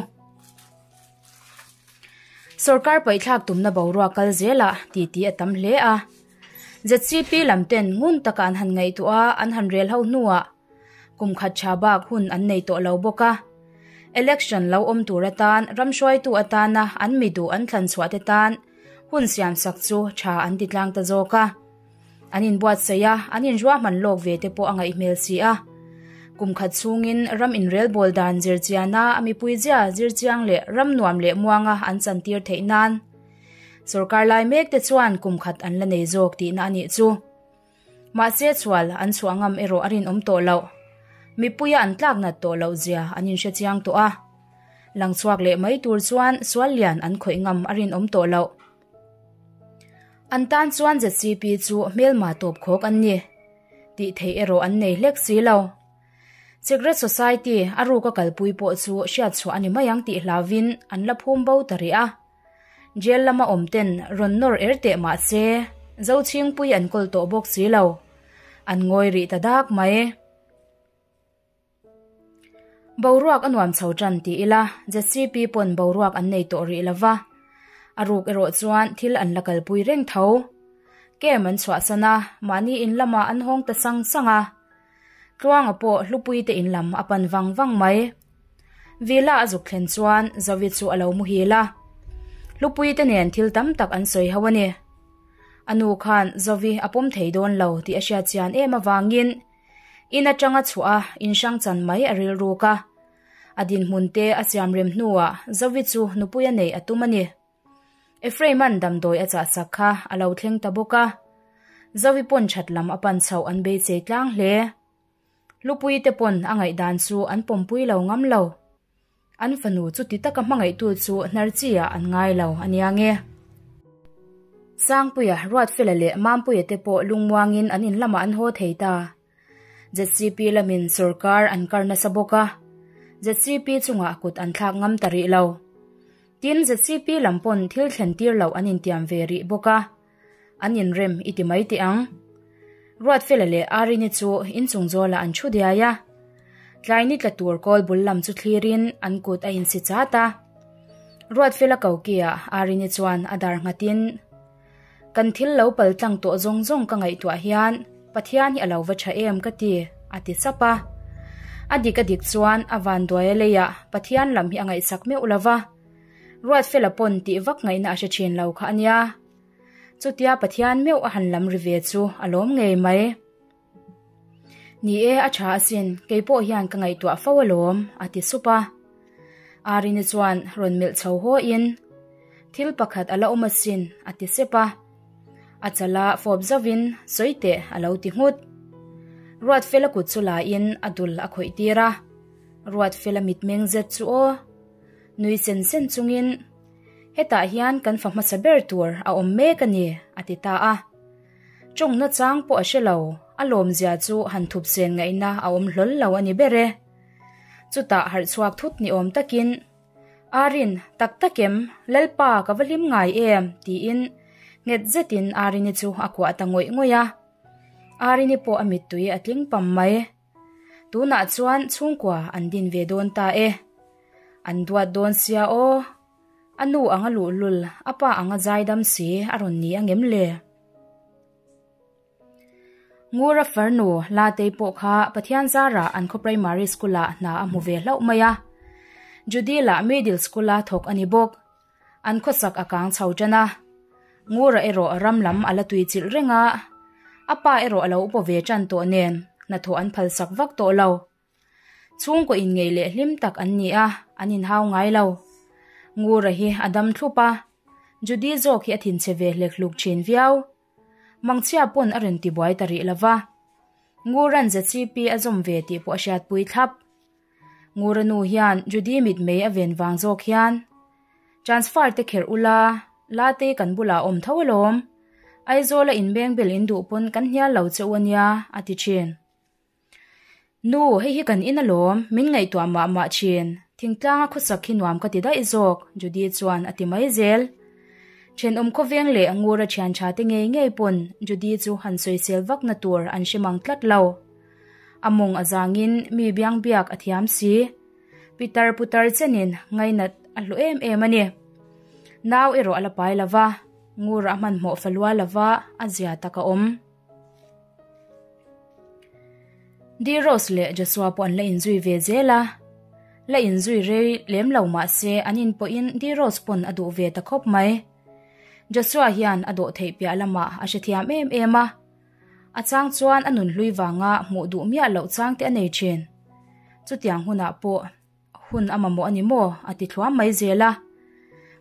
Sorkar paihthlak tumna boruak kal zelah titi a tam hle a. ZCP lam ten ngun taka an han ngaihtuah a, an han rel ho hnuah kum khat tha bak hun an nei tawh lo bawk a. Election lo awm tur atan ram hruaitu atana an mi duh an thlan chhuah te tan hun siamsak chu tha an ti tlang ta zawk a. An inbuatsaih a, an inruahman lawk ve te pawh a ngaih hmel si a. Kum khat chhungin ram inrelbawl dan zirchiana a mipui zia zirchiang leh ram nuam leh muanga an chantir theih nan sorkar lai mek te chuan kum khat an la nei zawk tihna a nih chu. Mahse chhual an chhuah ngam erawh a rinawm tawh loh. Mipuia an tlak nat tawh loh zia an inhrechiang tawh a. Lang chhuak leh mai tur chuan sual lian an khawih ngam a rinawm tawh loh. An tan chuan ZCP chu hmelma tawp khawk an ni. Tih theih erawh an nei hlek si lo. Secret Society a ruka kalpui pawh chu hriat chhuah a ni mai ang tih hlauvin an la phum bo ta rih a. Jail lama awm ten rawn nawr er teh mah se, Zochhingpui an kawl tawh bawk si lo. An ngawi rih ta dak mai. Boruak a nuam chho tan ti ila, ZCP pawn boruak an nei tawh rih lova. A ruk erawh chuan thil an la kalpui reng tho. Camp an chhuahsan a, mahni in lamah an hawng ta sang sang a. Tluanga pawh Hlupui te in lam a pan vang vang mai. Villa a zuk thlen chuan Zovi chu a lo muhil a. Hlupui te nen thil tam tak an sawi ho a ni. A nu khan Zovi a pawm thei dawn lo tih a hriatchian em avangin In atanga chhuah a inhrang chan mai a rilruk a. A dinhmun te a siamrem hnuah Zovi chu nupui a neih a tum a ni. Ephraim-a'n damdawi a chahsak kha a lo thleng ta bawk a. Zovi pawn that lam a pan chhoh an beisei tlang hle. Hlupui te pawn a ngaihdan chu an pawmpui lo ngam lo. An fanu chuti taka hmangaihtu chu hnar chi ah an ngai lo a nia nge. Sangpuia, Ruatfela leh Mampuia te pawh lungmuangin an in lamah an haw thei ta. ZCP lamin sorkar an kar nasa bawk a, ZCP chungah kut an thlak ngam ta rih lo. Tin, ZCP lam pawn thil thlen tir loh an intiam ve rih bawk a. An inrem i ti mai teh ang. Ruatfela leh Arini chu inchung zawlah an thu diai a. Tlai ni tla tur kawl bul lam chu thlirin an kut a insi chat a. Ruatfela kokiah Arini chuan a dar nghatin, Kan thil lo pal tlang tawh zawng zawng ka ngaihtuah hian Pathian hi a lo va tha em ka ti, a ti sap a. A dik a dik chuan a vanduaia leiah Pathian lam hi a ngaihsak meuh lo va. Ruatfela pawn tih vak ngaihna a hre thin lo kha a nia. Chutia Pathian meuh a han lam ri ve chu a lawm ngei mai. Ni e, a tha asin, kei pawh hian ka ngaihtuah fo alawm, a ti sup a. Arini chuan rawn melh chho hawiin, Thil pakhat a la awm asin, a ti sep a. A chala fawp zauhin, Sawi teh, a lo ti nghut. Ruatfela kut chu laiin a dul a khawih tir a. Ruatfela mitmeng zet chu aw. Nui sen sen chungin, Hetah hian kan fa hmasa ber tur a awm mek a ni, a ti ta a. Tawngna chang pawh a hre lo, a lawmzia chu han thup sen ngaihna a awm hlawl lo a ni ber e. Chutah harh chhuak thut ni awm takin, Arin, tak tak em, Lalpa ka va hlim ngai em? tiin nghet zetin Arini chu a kuah ta ngawih ngawih a. Arini pawh a mittui a tling pam mai. Tunah chuan chhungkua an din ve dawn ta e. An duat dawn sia aw. A nu anga luhlul, a pa anga zaidam si a rawn ni angem le? Ngura farnu Latei pawh kha Pathian zarah an khaw primary school ah hna a hmu ve hlauh mai a. Judy lah middle school a thawk a ni bawk. An khawsak a kang chho tan a. Ngura erawh ram lam a la tui chilh reng a, a pa erawh a lo upa ve tan tawh nen hnathawh an phalsak vak tawh lo. Chhungkaw inngeih leh hlim tak an ni a, an inhau ngai lo. Ngura hi a dam thlup a, Judy zawk hi a thinchhe ve hlek hluk thin viau. Mangchhia pawn a rawn tibuai ta rih lo va. Ngura'n ZCP a zawm ve tih pawh a hriatpui thlap. Ngura nu hian Judy mitmei a ven vang zawk hian. Transfer te kherh ula, Latei kan bulah a awm tho alawm. Aizawla inbengbel in duh pawn kan hnial lo che u ania, a ti thin. Nu, hei hi kan in alawm, min ngaihtuah mah mah thin. Thingtlanga khawsak hi nuam ka ti daih zawk, Judy chuan a ti mai zel. Thenawm khawveng leh Ngura thian tha te ngei ngei pawn Judy chu han sawisel vakna tur an hre mang tlat lo. A mawng a zangin mi biang biak a thiam si. Pitar putar chenin ngainat a hlu em em a ni. Nau erawh a la pai lo va, Ngura a hmanhmawh falua lo va, a zia tak a awm. Di Rose leh Joshua pawh an la inzui ve zel a, la inzui rei lem lo mah se an in pawhin Di Rose pawn a duh ve ta khawp mai. Joshua hian a dawh theih piah lamah a hrethiam em em a, a chang chuan a nun hlui vanga hmuh duh miah loh chang te a nei thin. Chutiang hunah pawh Hun a mamawh a ni maw? a ti thluam mai zel a.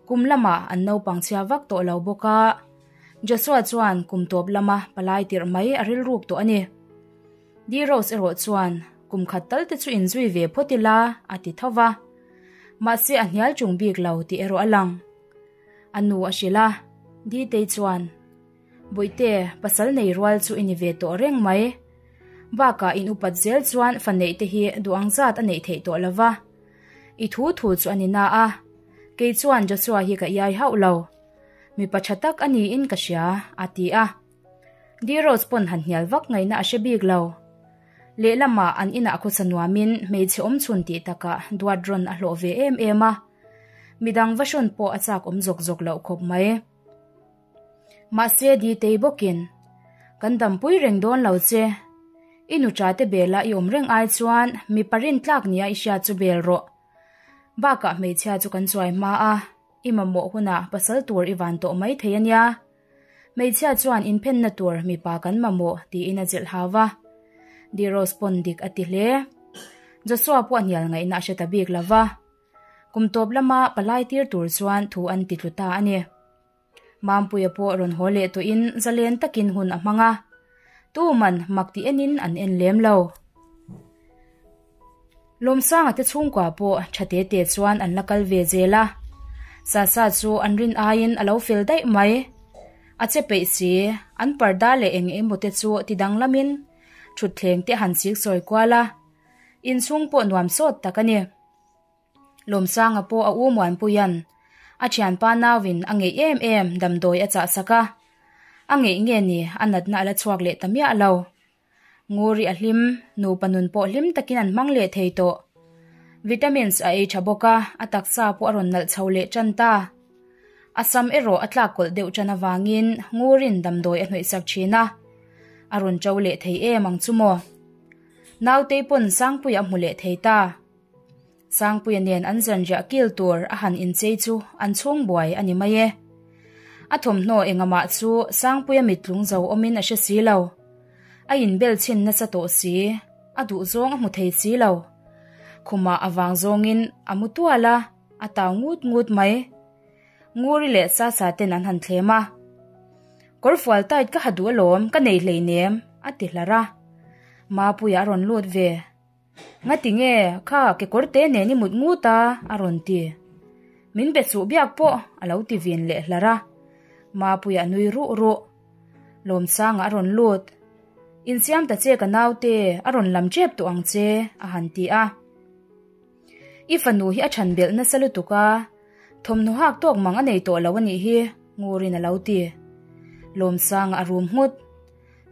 Kum lamah an naupang chhia vak tawh lo bawk a, Joshua chuan kum tawp lama palai tirh mai a rilruk tawh a ni. Di Rose erawh chuan kum khat tal te chu inzui ve phawt ila a ti tho va. Mahse a hnial chung bik lo tih erawh a lang. A nu a hrilh a, Ditei chuan, Bawihte, pasal nei rual chu i ni ve tawh reng mai. Bakah in upat zel chuan fa neih te hi duh ang zat a neih theih tawh lo va. I thu thu chu a ni na a, kei chuan Joshua hi ka iai hauh lo. Mipa tha tak a niin ka hria, a ti a. Di Rose pawn han hnial vak ngaihna a hre bik lo. Lehlamah an inah khawsa nuamin hmeichhe awm chhun tih takah duat rawn a hlawh ve em em a. Midang va hrawn pawh a chak awm zawk zawk loh khawp mai. Mahse Ditei bawkin, Kan dampui reng dawn lo che. I nuṭa te bela i awm reng ai chuan mipa rintlak nia i hriat chu bel rawh. Bakah hmeichhia chu kan chuai hma a, i mamawh hunah pasal tur i van tawh mai thei a nia. Hmeichhia chuan inphenna tur mipa kan mamawh tiin a zilh hau va. Di Rose pawn dik a ti hle. Joshua pawh a hnial ngaihna a hre ta bik lo va. Kum tawp lama palai tir tur chuan thu an ti tlu ta a ni. Mampuia pawh rawn haw leh tawhin zalen takin hun a hmang a, tuman mak ti enin an en lem lo. Lawmsanga te chhungkua pawh tha te te chuan an la kal ve zel a, Sasa chu an rin aiin a lo fel daih mai. A che peih si, an parda leh eng emaw te chu ti danglamin thutthleng te han chik sawi kual a, inchhung pawh nuam sawt tak a ni. Lawmsanga pawh a u Muanpuia'n a thianpa nauin a ngeih em em damdawi a chah sak a, a ngeih nge ni a natna a la chhuak leh ta miah lo. Nguri a hlim, nupa nun pawh hlim takin an hmang leh thei tawh. Vitamins a ei tha bawk a, a taksa pawh a rawn nalh chho leh tan ta. A sam erawh a tlak kawlh deuh tan avangin Nguri'n damdawi a hnawih sak thin a, a rawn ṭo leh thei em ang chu maw. Nautei pawn Sangpuia a hmu leh thei ta. Sangpuia nen an zanriah kil tur a han inchei chu an chhung buai a ni mai e. A thawmhnaw engamah chu Sangpuia mittlung zo awmin a hre si lo. A inbel chhin nasa tawh si, a duh zawng a hmu thei si lo. Khumah a vang zawngin a mu tual a, a tau ngut ngut mai. Nguri leh Sasa ten an han thlem a. Kawrfual tight ka ha duh alawm, ka nei hleinem, a ti hlar a. Mapuia a rawn lut ve. Ngati nge kha kekawr te nen i mut ngut a? a rawn ti. Min be suh biak pawh a lo ti vin leh hlar a. Mapuia a nui ruh ruh. Lawmsanga a rawn lut. Insiam ta che ka naute, a rawn lam tep tawh ang che, a han ti a. I fanu hi a chhan belh nasa lutuk a, thawmhnaw hak tawk mang a nei tawh lo a nih hi, Ngurin a lo ti. Lawmsanga a rum nghut.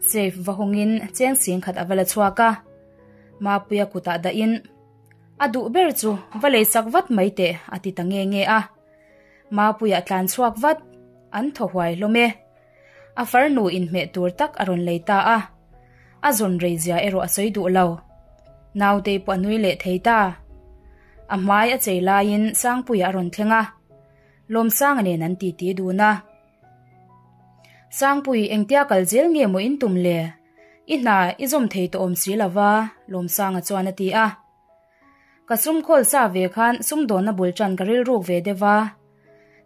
Safe va hawngin cheng sing khat a va la chhuak a, Mapuia kutah dahin, A duh ber chu va lei sak vat mai teh a ti ta nge nge a. Mapuia tlan chhuak vat, an thaw huai hlawm e. A farnu inhmeh tur tak a rawn lei ta a, a zawn rei zia erawh a sawi duh lo. Nautei pawh a nui leh thei ta. A hmai a chei laiin Sangpuia a rawn thleng a, Lawmsanga nen an titi dun a. Sangpui, engtia kal zel nge maw in tum le? I hna i zawm thei tawh awm si lova, Lawmsanga chuan a ti a. Ka sum khawl sa ve khan sumdawnna bul tan ka rilruk ve deuh a.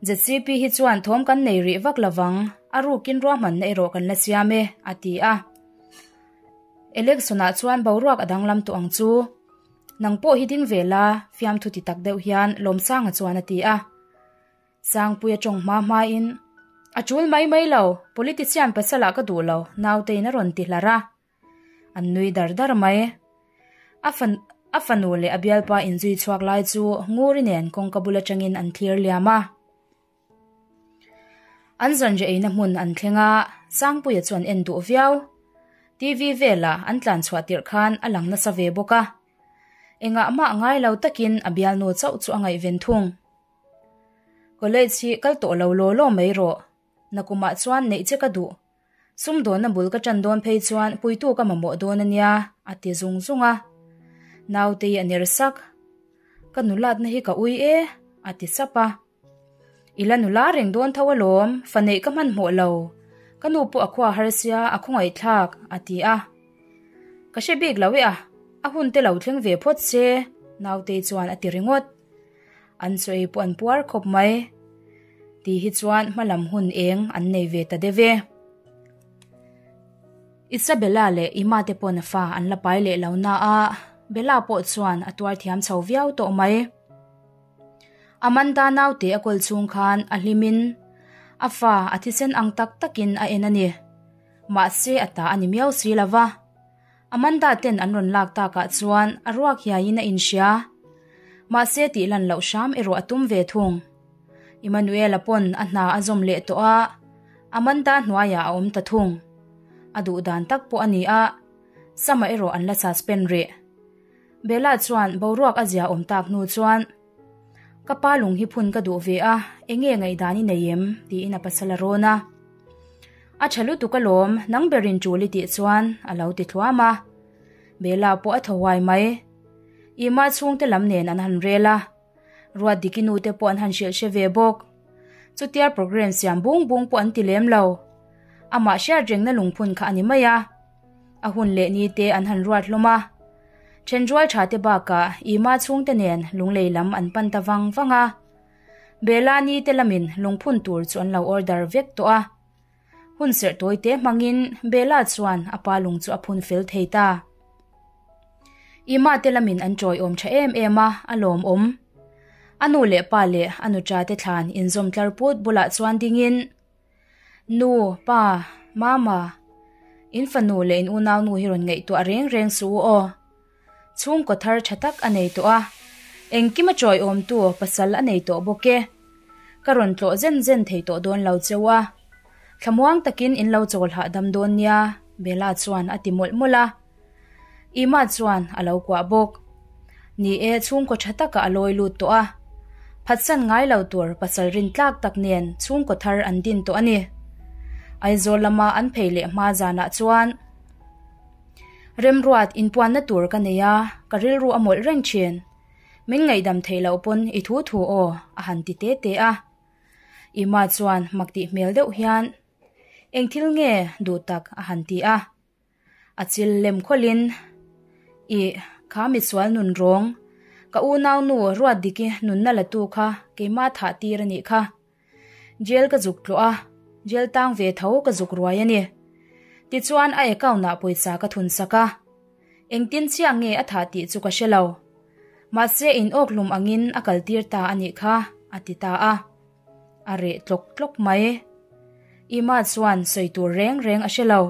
ZCP hi chuan thawm kan nei rih vak lovang, a rukin ruahmanna erawh kan la siam e, a ti a. Election-ah chuan boruak a danglam tawh ang chu. Nang pawh hi ding ve la, fiamthu ti tak deuh hian Lawmsanga chuan a ti a. Sangpuia tawng hma hmain, A tul mai mai lo, politician pasalah ka duh lo, nautein a rawn ti hlar a. An nui dar dar mai. A fan a fanu leh a bialpa inzui chhuak lai chu Nguri nen kawngka bul atangin an thlir liam a. An zanriah eina hmun an thleng a, Sangpuia chu an en duh viau. TV velah an tlan chhuah tirh khan a lang nasa ve bawk a. Engah mah ngai lo takin a bialnu chauh chu a ngaihven thung. College hi kal tawh lo law law mai rawh. Nakumah chuan neih che ka duh. Sumdawnna bul ka ṭan dawn phei chuan puitu ka mamawh dawn a nia, a ti zung zung a. Nautei a ner sak. Ka nulatna hi ka ui e, a ti sap a. I la nula reng dawn tho alawm, fa neih ka hmanhmawh lo. Ka nu pawh a khua har sia, a khawngaihthlak, a ti a. Ka hre bik lo e a, a hun te lo thleng ve phawt se, Nautei chuan a ti ringawt. An chaw ei pawh an puar khawp mai. Ti hi chuan hmalam hun eng an nei ve ta deuh e. Isabella leh Ima te pawn fa an la pai leh lo na a, Bella pawh chuan a tuar thiam chho viau tawh mai. Amanda naute a kawl chhung khan a hlimin a fa a thisen ang tak takin a en a ni. Mahse a ta a ni miau si lo va. Amanda ten an rawn lak takah chuan a ruak hiaiin a inhria. Mahse tih lan loh hram erawh a tum ve thung. Emmanuel-a pawn a hna a zawm leh tawh a, Amanda hnuaiah a awm ta thung. A duh dan tak pawh a ni a, Sama erawh an la suspend rih. Bella chuan boruak a zia awm tak hnu chuan, Ka pa lung hi phun ka duh ve a, enge ngaihdan i nei em? tiin a pasal a rawn a. A tha lutuk alawm, nang berin tul i tih chuan a lo ti thluam a. Bella pawh a thaw huai mai. Ima chhungte lam nen an han rel a, Ruatdiki nu te pawh an han hrilh hre ve bawk. Chutia programme siam bung bung pawh an ti lem lo. Amah hriat rengna lungphun kha a ni mai a. A hun leh ni te an han ruat hlawm a. Thenrual tha te bakah Ima chhungte nen lunglei lam an pan ta vang vang a. Bella ni te lamin lungphun tur chu an lo order vek tawh a. Hun serh tawi te hmangin Bella chuan a pa lung chu a phun fel thei ta. Ima te lamin an tawiawm tha em em a, a lawmawm. A nu leh pa leh a nuṭa te thlan inzawm tlar put bulah chuan dingin, Nu, pa, mama, in fanu leh in unaunu hi rawn ngaihtuah reng reng suh u aw. Chhungkaw thar tha tak a nei tawh a, engkim a tawiawmtu pasal a nei tawh bawk e. Ka rawn tlawh zen zen thei tawh dawn lo cheu a. Thlamuang takin in lo chawl hahdam dawn nia, Bella chuan a ti mawlh mawlh a. Ima chuan a lo kuah bawk. Ni e, chhungkaw tha takah a lawi lut tawh a. Phatsan ngai lo tur pasal rin tlak tak nen chhungkaw thar an din tawh a ni. Aizawl lama an phei leh hma zanah chuan Remruat inpuanna tur ka nei a, ka rilru a mawlh reng thin. Min ngaihdam theih loh pawn i thu thu aw, a han ti te te a. Ima chuan mak tih hmel deuh hian, Eng thil nge duh tak? a han ti a. A chil lem khawlhin, Ih, kha misual nun rawng, ka unaunu Ruatdiki nunna la tu kha keimah thah tir a nih kha. Jail ka zuk tluah a, jail tang ve tho ka zuk ruai a ni. Tichuan a account ah pawisa ka thun sak a. Engtin chiah nge a thah tih chu ka hre lo. Mahse in awk hlum angin a kal tir ta a nih kha, a ti ta a. A reh tlawk tlawk mai. Ima chuan sawi tur reng reng a hre lo.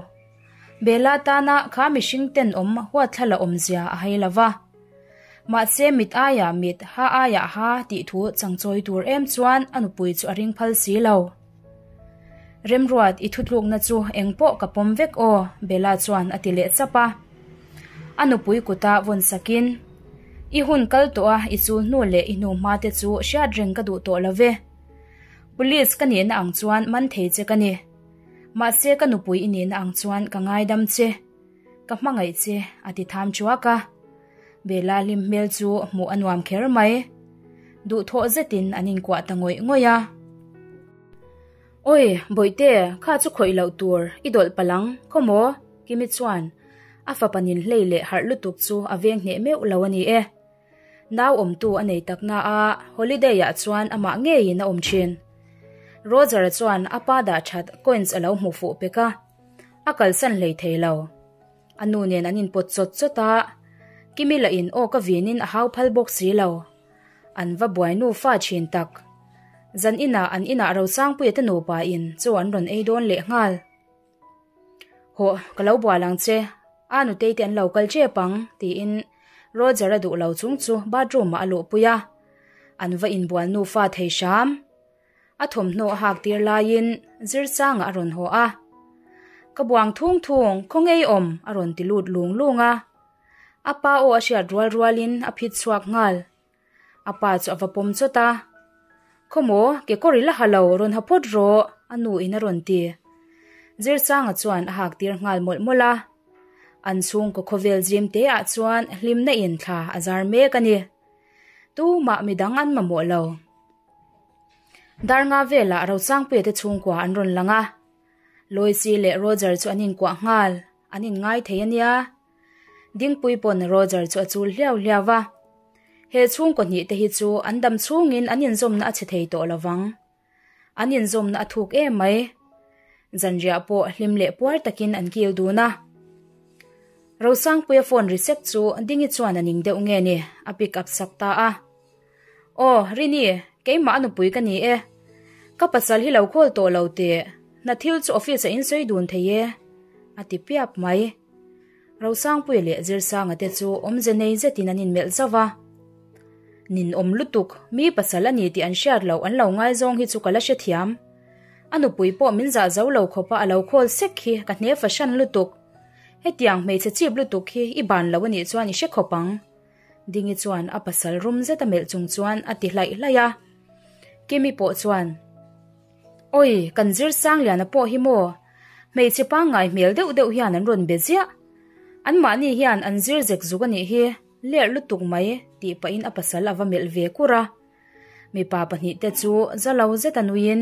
Bella tana kha mihring tenawm huatthla la awmzia a hai lo va. Mahse mit aiah mit, ha aiah ha tih thu changchawi tur em chuan a nupui chu a ring phal si lo. Remruat i thutlukna chu engpawh ka pawm vek aw, Bella chuan a ti leh chap a. A nupui kuta vawn sakin, I hun kal tawh a, i chul hnu leh i hnu hma te chu hriat reng ka duh tawh lo ve. Police ka nihna ang chuan man thei che ka ni. Mahse ka nupui i nihna ang chuan ka ngaidam che. Ka hmangaih che, a ti tham chuak a. Bella hlim hmel chu hmuh a nuam kher mai. Duhthawh zetin an inkuah ta ngawih ngawih a. Awi, Bawihte, kha chu khawih loh tur, i dawlh palh ang, khaw maw? Kimi chuan a fapa nin hlei leh harh lutuk chu a veng hneh meuh lo a ni e. Nau awmtu a nei tak na a, holiday ah chuan amah ngeiin a awm thin. Roger-a chuan a pa dah that coins a lo hmuh fuh pek a, a kalsan hlei thei lo. A nu nen an inpawt chawt chawt a, Kimi lahin aw ka vinin a hau phal bawk si lo. An va buai nufa thin tak. Zan inah an inah Rosangpuia te nupa in chaw an rawn ei dawn leh nghal. Hawh, ka lo bual ang che, a nutei te an lo kal tep ang, tiin Roger a duh lo chung chu bathroom ah a luhpui a. An va inbual nufa thei hram. A thawmhnaw a hak tir laiin Zirsanga a rawn haw a. Ka buang thung thung, khaw ngei awm, a rawn ti lut lung lung a. A pa aw a hriat rual rualin a phit chhuak nghal. A pa chu a va pawm chawt a. Khawmaw, kekawr i la ha lo, rawn ha phawt rawh, a nu in a rawn ti. Zirsanga chuan a hak tir nghal mawlh mawlh a. An chhungkaw khawvel zim te ah chuan hlimna in thla a zar mek a ni. Tumah midang an mamawh lo. Darnga velah Rosangpuia te chhungkua an rawn lang a. Loicy leh Roger chu an inkuah nghal, an inngai thei a nia. Dingpui pawn Roger chu a chul hliau hliau va. He chhungkaw hnih te hi chu an dam chhungin an inzawmna a chhe thei tawh lo vang. An inzawmna a thuk em mai. Zanriah pawh hlim leh puar takin an kil dun a. Rosangpuia phone ri sek chu Dingi chuan a ning deuh nge ni, a pick up sak ta a. Aw, Rini, keimah a nupui ka ni e. Ka pasal hi lo call tawh lo teh, hna thil chu office ah in sawi dun thei e, a ti piap mai. Rosangpuia leh Zirsanga te chu awmze nei zetin an inmelh zauh a. Nin awm lutuk, mi pasal a ni tih an hriat loh an lo ngaizawng hi chu ka la hrethiam. A nupui pawh min zah zo lo khawpa a lo call sek hi ka hne fahran lutuk. Hetiang hmeichhe chip lutuk hi i ban lo a nih chuan i hre khawp ang. Dingi chuan a pasal rum zet a melh chung chuan a ti hlaih hlaih a. Kimi pawh chuan, Awi, kan zir Sangliana pawh hi maw? Hmeichhe pangngai hmel deuh deuh hian an rawn be ziah. Anmahni hian an zir zek zuk a nih hi, lerh lutuk mai, tih pahin a pasal a va melh ve kur a. Mipa pahnihte chu za lo zet a nuiin,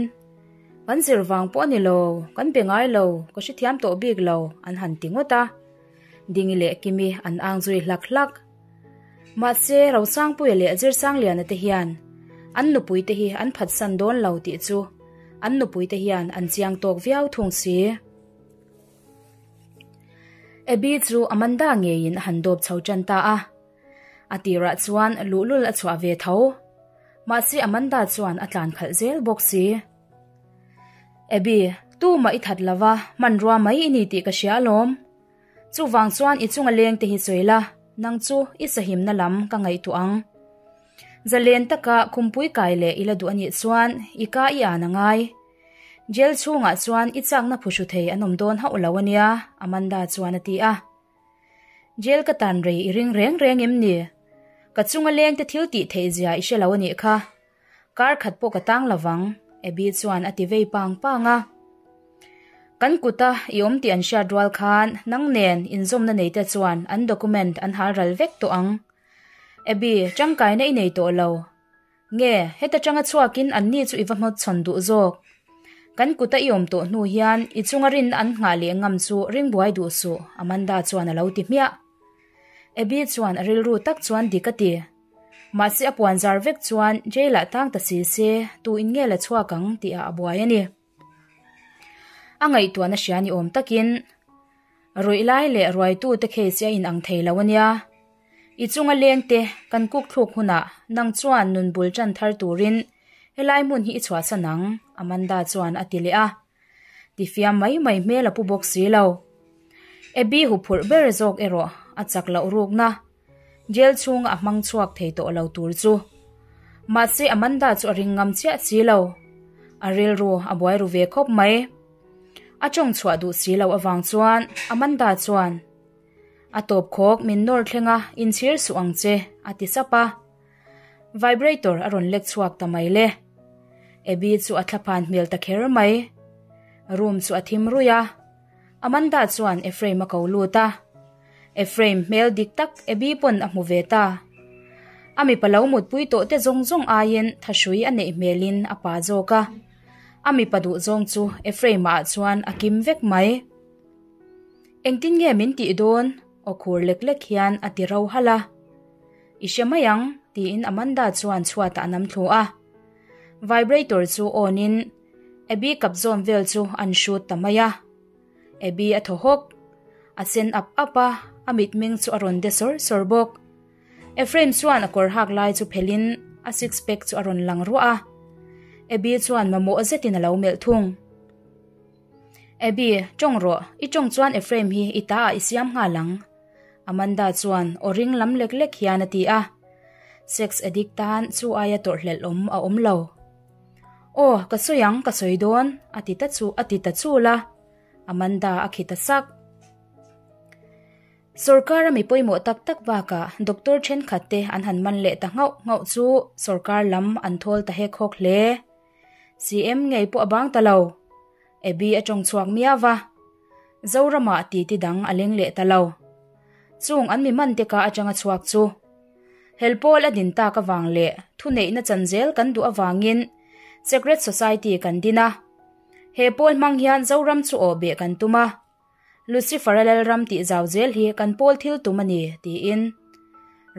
Kan zir vang pawh a ni lo, kan be ngai lo, ka hrethiam tawh bik lo, an han ti ngawt a. Dingi leh Kimi an ang zui hlak hlak. Mahse, Rosangpuia leh Zirsangliana te hian an nupuite hi an phatsan dawn lo tih chu an nupuite hian an chiang tawk viau thung si. Abby chu Amanda ngeiin a han dawp chho tan ta a. A tirah chuan luhlul a chhuah ve tho. Mahse Amanda chuan a tlan khalh zel bawk si. Abby, tumah i that lova, hmanrua mai i ni tih ka hria alawm. Chuvang chuan i chunga leng te hi sawi la, nang chu i sahimna lam ka ngaihtuah ang. Zalen taka khumpui kai leh i la duh anih chuan i ka i an angai. Jail chhungah chuan i chakna phuhru thei an awm dawn hauh lo ania, Amanda chuan a ti a. Jail ka tan rei i ring reng reng em ni? Ka chunga leng te thil tih theih zia i hre lo anih kha. Kar khat pawh ka tang lovang, Abby chuan a ti vei pang pang a. Kan kuta i awm tih an hriat rual khan nang nen inzawmna nei te chuan an document an hal ral vek tawh ang. Abby, tangkaina i nei tawh lo. Nge, heta tanga chhuakin anni chu i va hmawtchhawn duh zawk. Kan kuta i awm tawh hnu hian i chunga rin an nghah leh ngam chu ring buai duh suh, Amanda chuan a lo ti hmiah. Abby chuan a rilru tak chuan dik a ti. Mahse a puan zar vek chuan jail ah tang ta si se tu in nge la chhuak ang tih ah a buai a ni. A ngaihtuahna hria ni awm takin ruih lai leh ruaitu te case hi a in ang thei lo a nia. I chunga leng te kan kuk thluk hunah nang chuan nun bul tan thar turin helai hmun hi i chhuahsan ang Amanda chuan a ti leh a. Tifiam mai mai hmel a pu bawk si lo. Abby huphurh ber zawk erawh a chak loh rukna. Jail chhunga a hmang chhuak thei tawh lo tur chu. Mahse Amanda chu a ring ngam chiah si lo. A rilru a buai ru ve khawp mai. A tawng chhuah duh si lo avang chuan Amanda chuan, A tawp khawk min nawr thleng a, inchhir suh ang che, a ti sap a. Vibrator a rawn lek chhuak ta mai le. Abby chu a thlaphan hmel ta kher mai. Room chu a thim ruih a. Amanda chuan Ephraim a ko lut a. Ephraim hmel dik tak Abby pawn a hmu ve ta. A mipa lo mutpui tawh te zawng zawng aiin thahrui a neih hmelin a pa zawk a. A mipa duh zawng chu Ephraim ah chuan a kim vek mai. Engtin nge min tih dawn? Aw khur lek lek hian a ti ro halh a. I hre mai ang, tiin Amanda chuan chhuatah a nam thlu a. Vibrator chu on in Abby kap zawn vel chu an hrut ta mai a. Abby a thaw hawk. A sen ap ap a, a mitmeng chu a rawn de sawr sawr bawk. Ephraim chuan a kawr hak lai chu phelhin a six pack chu a rawn lang ruah a. Abby chuan mamawh zetin a lo melh thung. Abby, tawng rawh, i tawng chuan Ephraim hi i ta ah i siam nghal ang. Amanda chuan aw ring lam lek lek hian a ti a. Sex addict tan chu aia tawrhhlelh awm a awm lo. Aw, ka sawi ang, ka sawi dawn, a ti ta chu a ti ta chul a. Amanda a khi ta sak. Sorkar a mi pawimawh tak tak bakah doctor thenkhat te an han man leh ta nghauh nghauh chu sorkar lam an thawl ta hek hawk hle. CM ngei pawh a bang ta lo. Abby a tawng chhuak miau a. Zoramah titi dang a leng leh ta lo. Chung an mi man te ka atanga chhuak chu. Helpawl a din tak avang leh thuneihna chan zel kan duh avangin Secret Society kan din a. He pawl hmang hian Zoram chu awh beh kan tum a. Lucifer-a lalram tih zau zel hi kan pawl thil tum a ni, tiin.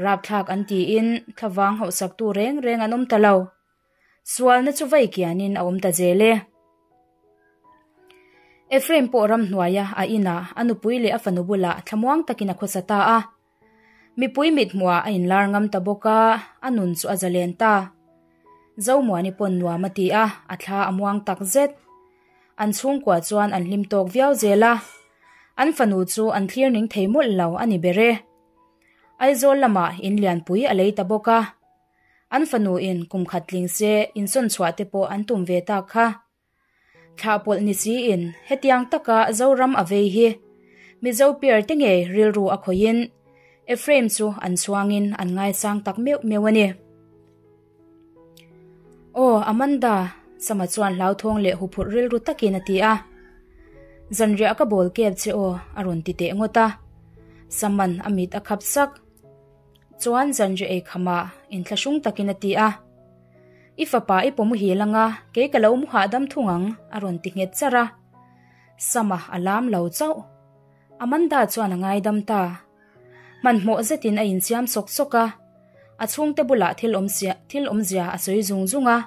Rapthlak an tiin thlavang hauhsaktu reng reng an awm ta lo. Sualna chu vai kianin a awm ta zel e. Ephraim pawh ramhnuaia a inah a nupui leh a fanu bulah thlamuang takin a khawsa ta a. Mipui mithmuah a inlar ngam ta bawk a, a nun chu a zalen ta. Zomuani pawn nuam a ti a, a thla a muang tak zet. An chhungkua chuan an hlim tawk viau zel a, an fanu chu an thlir ning thei mawlh lo a ni ber e. Aizawl lamah in lianpui a lei ta bawk a, an fanu in kum khat tling se insawn chhuah te pawh an tum ve tak kha. Thlah pawlh ni siin hetiang taka Zoram a vei hi Mizo piar te ngei rilru a khawihin Ephraim chu an chhuangin an ngaisang tak meuh meuh a ni. Aw, Amanda, Sama chuan hlauthawng leh huphurh rilru takin a ti a. Zanriah ka bawl kep che aw, a rawn ti teh ngawt a. Saman a mit a khap sak. Chuan zanriah ei khamah inthlahrung takin a ti a. I fapa i pawh muhil anga kei ka lo mu hahdam thung ang, a rawn ti nghet charh a. Sama a lam lo chauh. Amanda chuan a ngaidam ta. Hmanhmawh zetin a insiam sawk sawk a, a chhungte bulah thil awmzia thil awmzia a sawi zung zung a,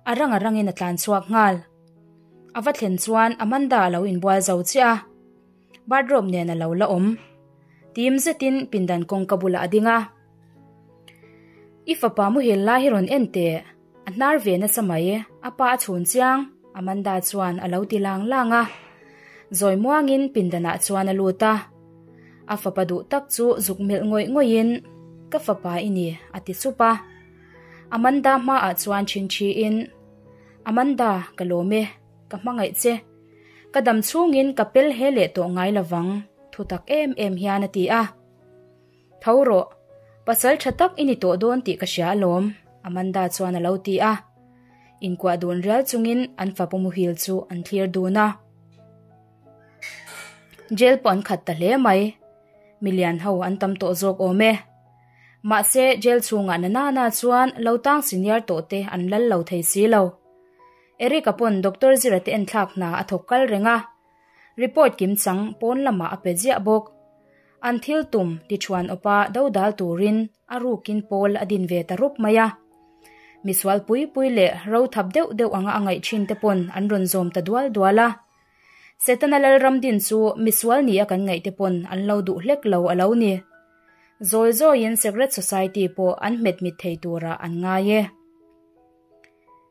a rang a rangin a tlan chhuak nghal. A va thlen chuan Amanda a lo inbual zo chiah a, bathrobe nen a lo la awm. Tim zetin pindan kawngka bulah a ding a. I fapa muhil lai hi rawn en teh, a hnar ve nasa mai, a pa a chhun chiang, Amanda chuan a lo ti lang lang a. Zawi muangin pindanah chuan a lut a. A fapa duh tak chu zuk melh ngawih ngawihin, Ka fapa i ni, a ti sup a. Amanda hmaah chuan thinṭhiin, Amanda, ka lawm e, ka hmangaih che. Ka dam chhungin ka pel he leh tawh ngai lovang, thutak em em hian a ti a. Tho rawh, pasal tha tak i ni tawh dawn tih ka hria alawm, Amanda chuan a lo ti a. Inkuah dun rial chungin an fapa muhil chu an thlir dun a. Jail pawh an khat ta hle mai. Milian ho an tam tawh zawk awm e. Mahse, jail chhungah na nana chuan lo tang senior tawh te an lal lo thei si lo. Eric-a pawn Doctor Zira te enthlak hna a thawk kal reng a. Report kimchang pawn lamah a pe ziah bawk. An thil tum tichuan awpa dodal turin a rukin pawl a din ve ta rup mai a. Misual pui pui leh ro thap deuh deuh anga a ngaih thin te pawn an rawn zawm ta dual dual a. Setana Lalram din chu misual nia kan ngaih te pawn an lo duh hlek lo a lo ni. Zawi zawiin Secret Society pawh an hmet mit thei turah an ngai e.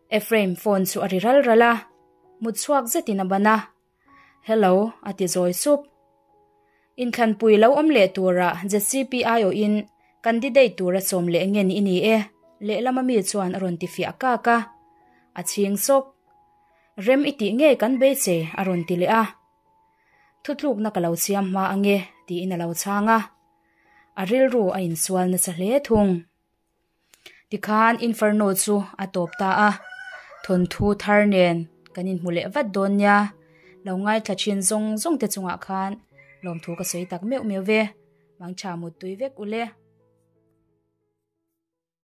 Ephraim phone chu a ri ral ral a, mut chhuak zetin a ban a. Hello, a ti zawi sup. Inthlanpui lo awm leh tura ZCP aiawhin candidate tura sawm leh ngen i ni e, lehlama mi chuan a rawn ti fiah kak a. A chhing sawk. Rem i tih ngei kan beisei, a rawn ti leh a. Thutlukna ka lo siam hma ange, tiin a lo chhang a. A rilru a insual nasa hle thung. Tikhan Inferno chu a tawp ta a, thawnthu thar nen kan inhmu leh vat dawn nia, lo ngaithla thin zawng zawng te chungah khan lawmthu ka sawi tak meuh meuh ve, mangtha muttui vek ule.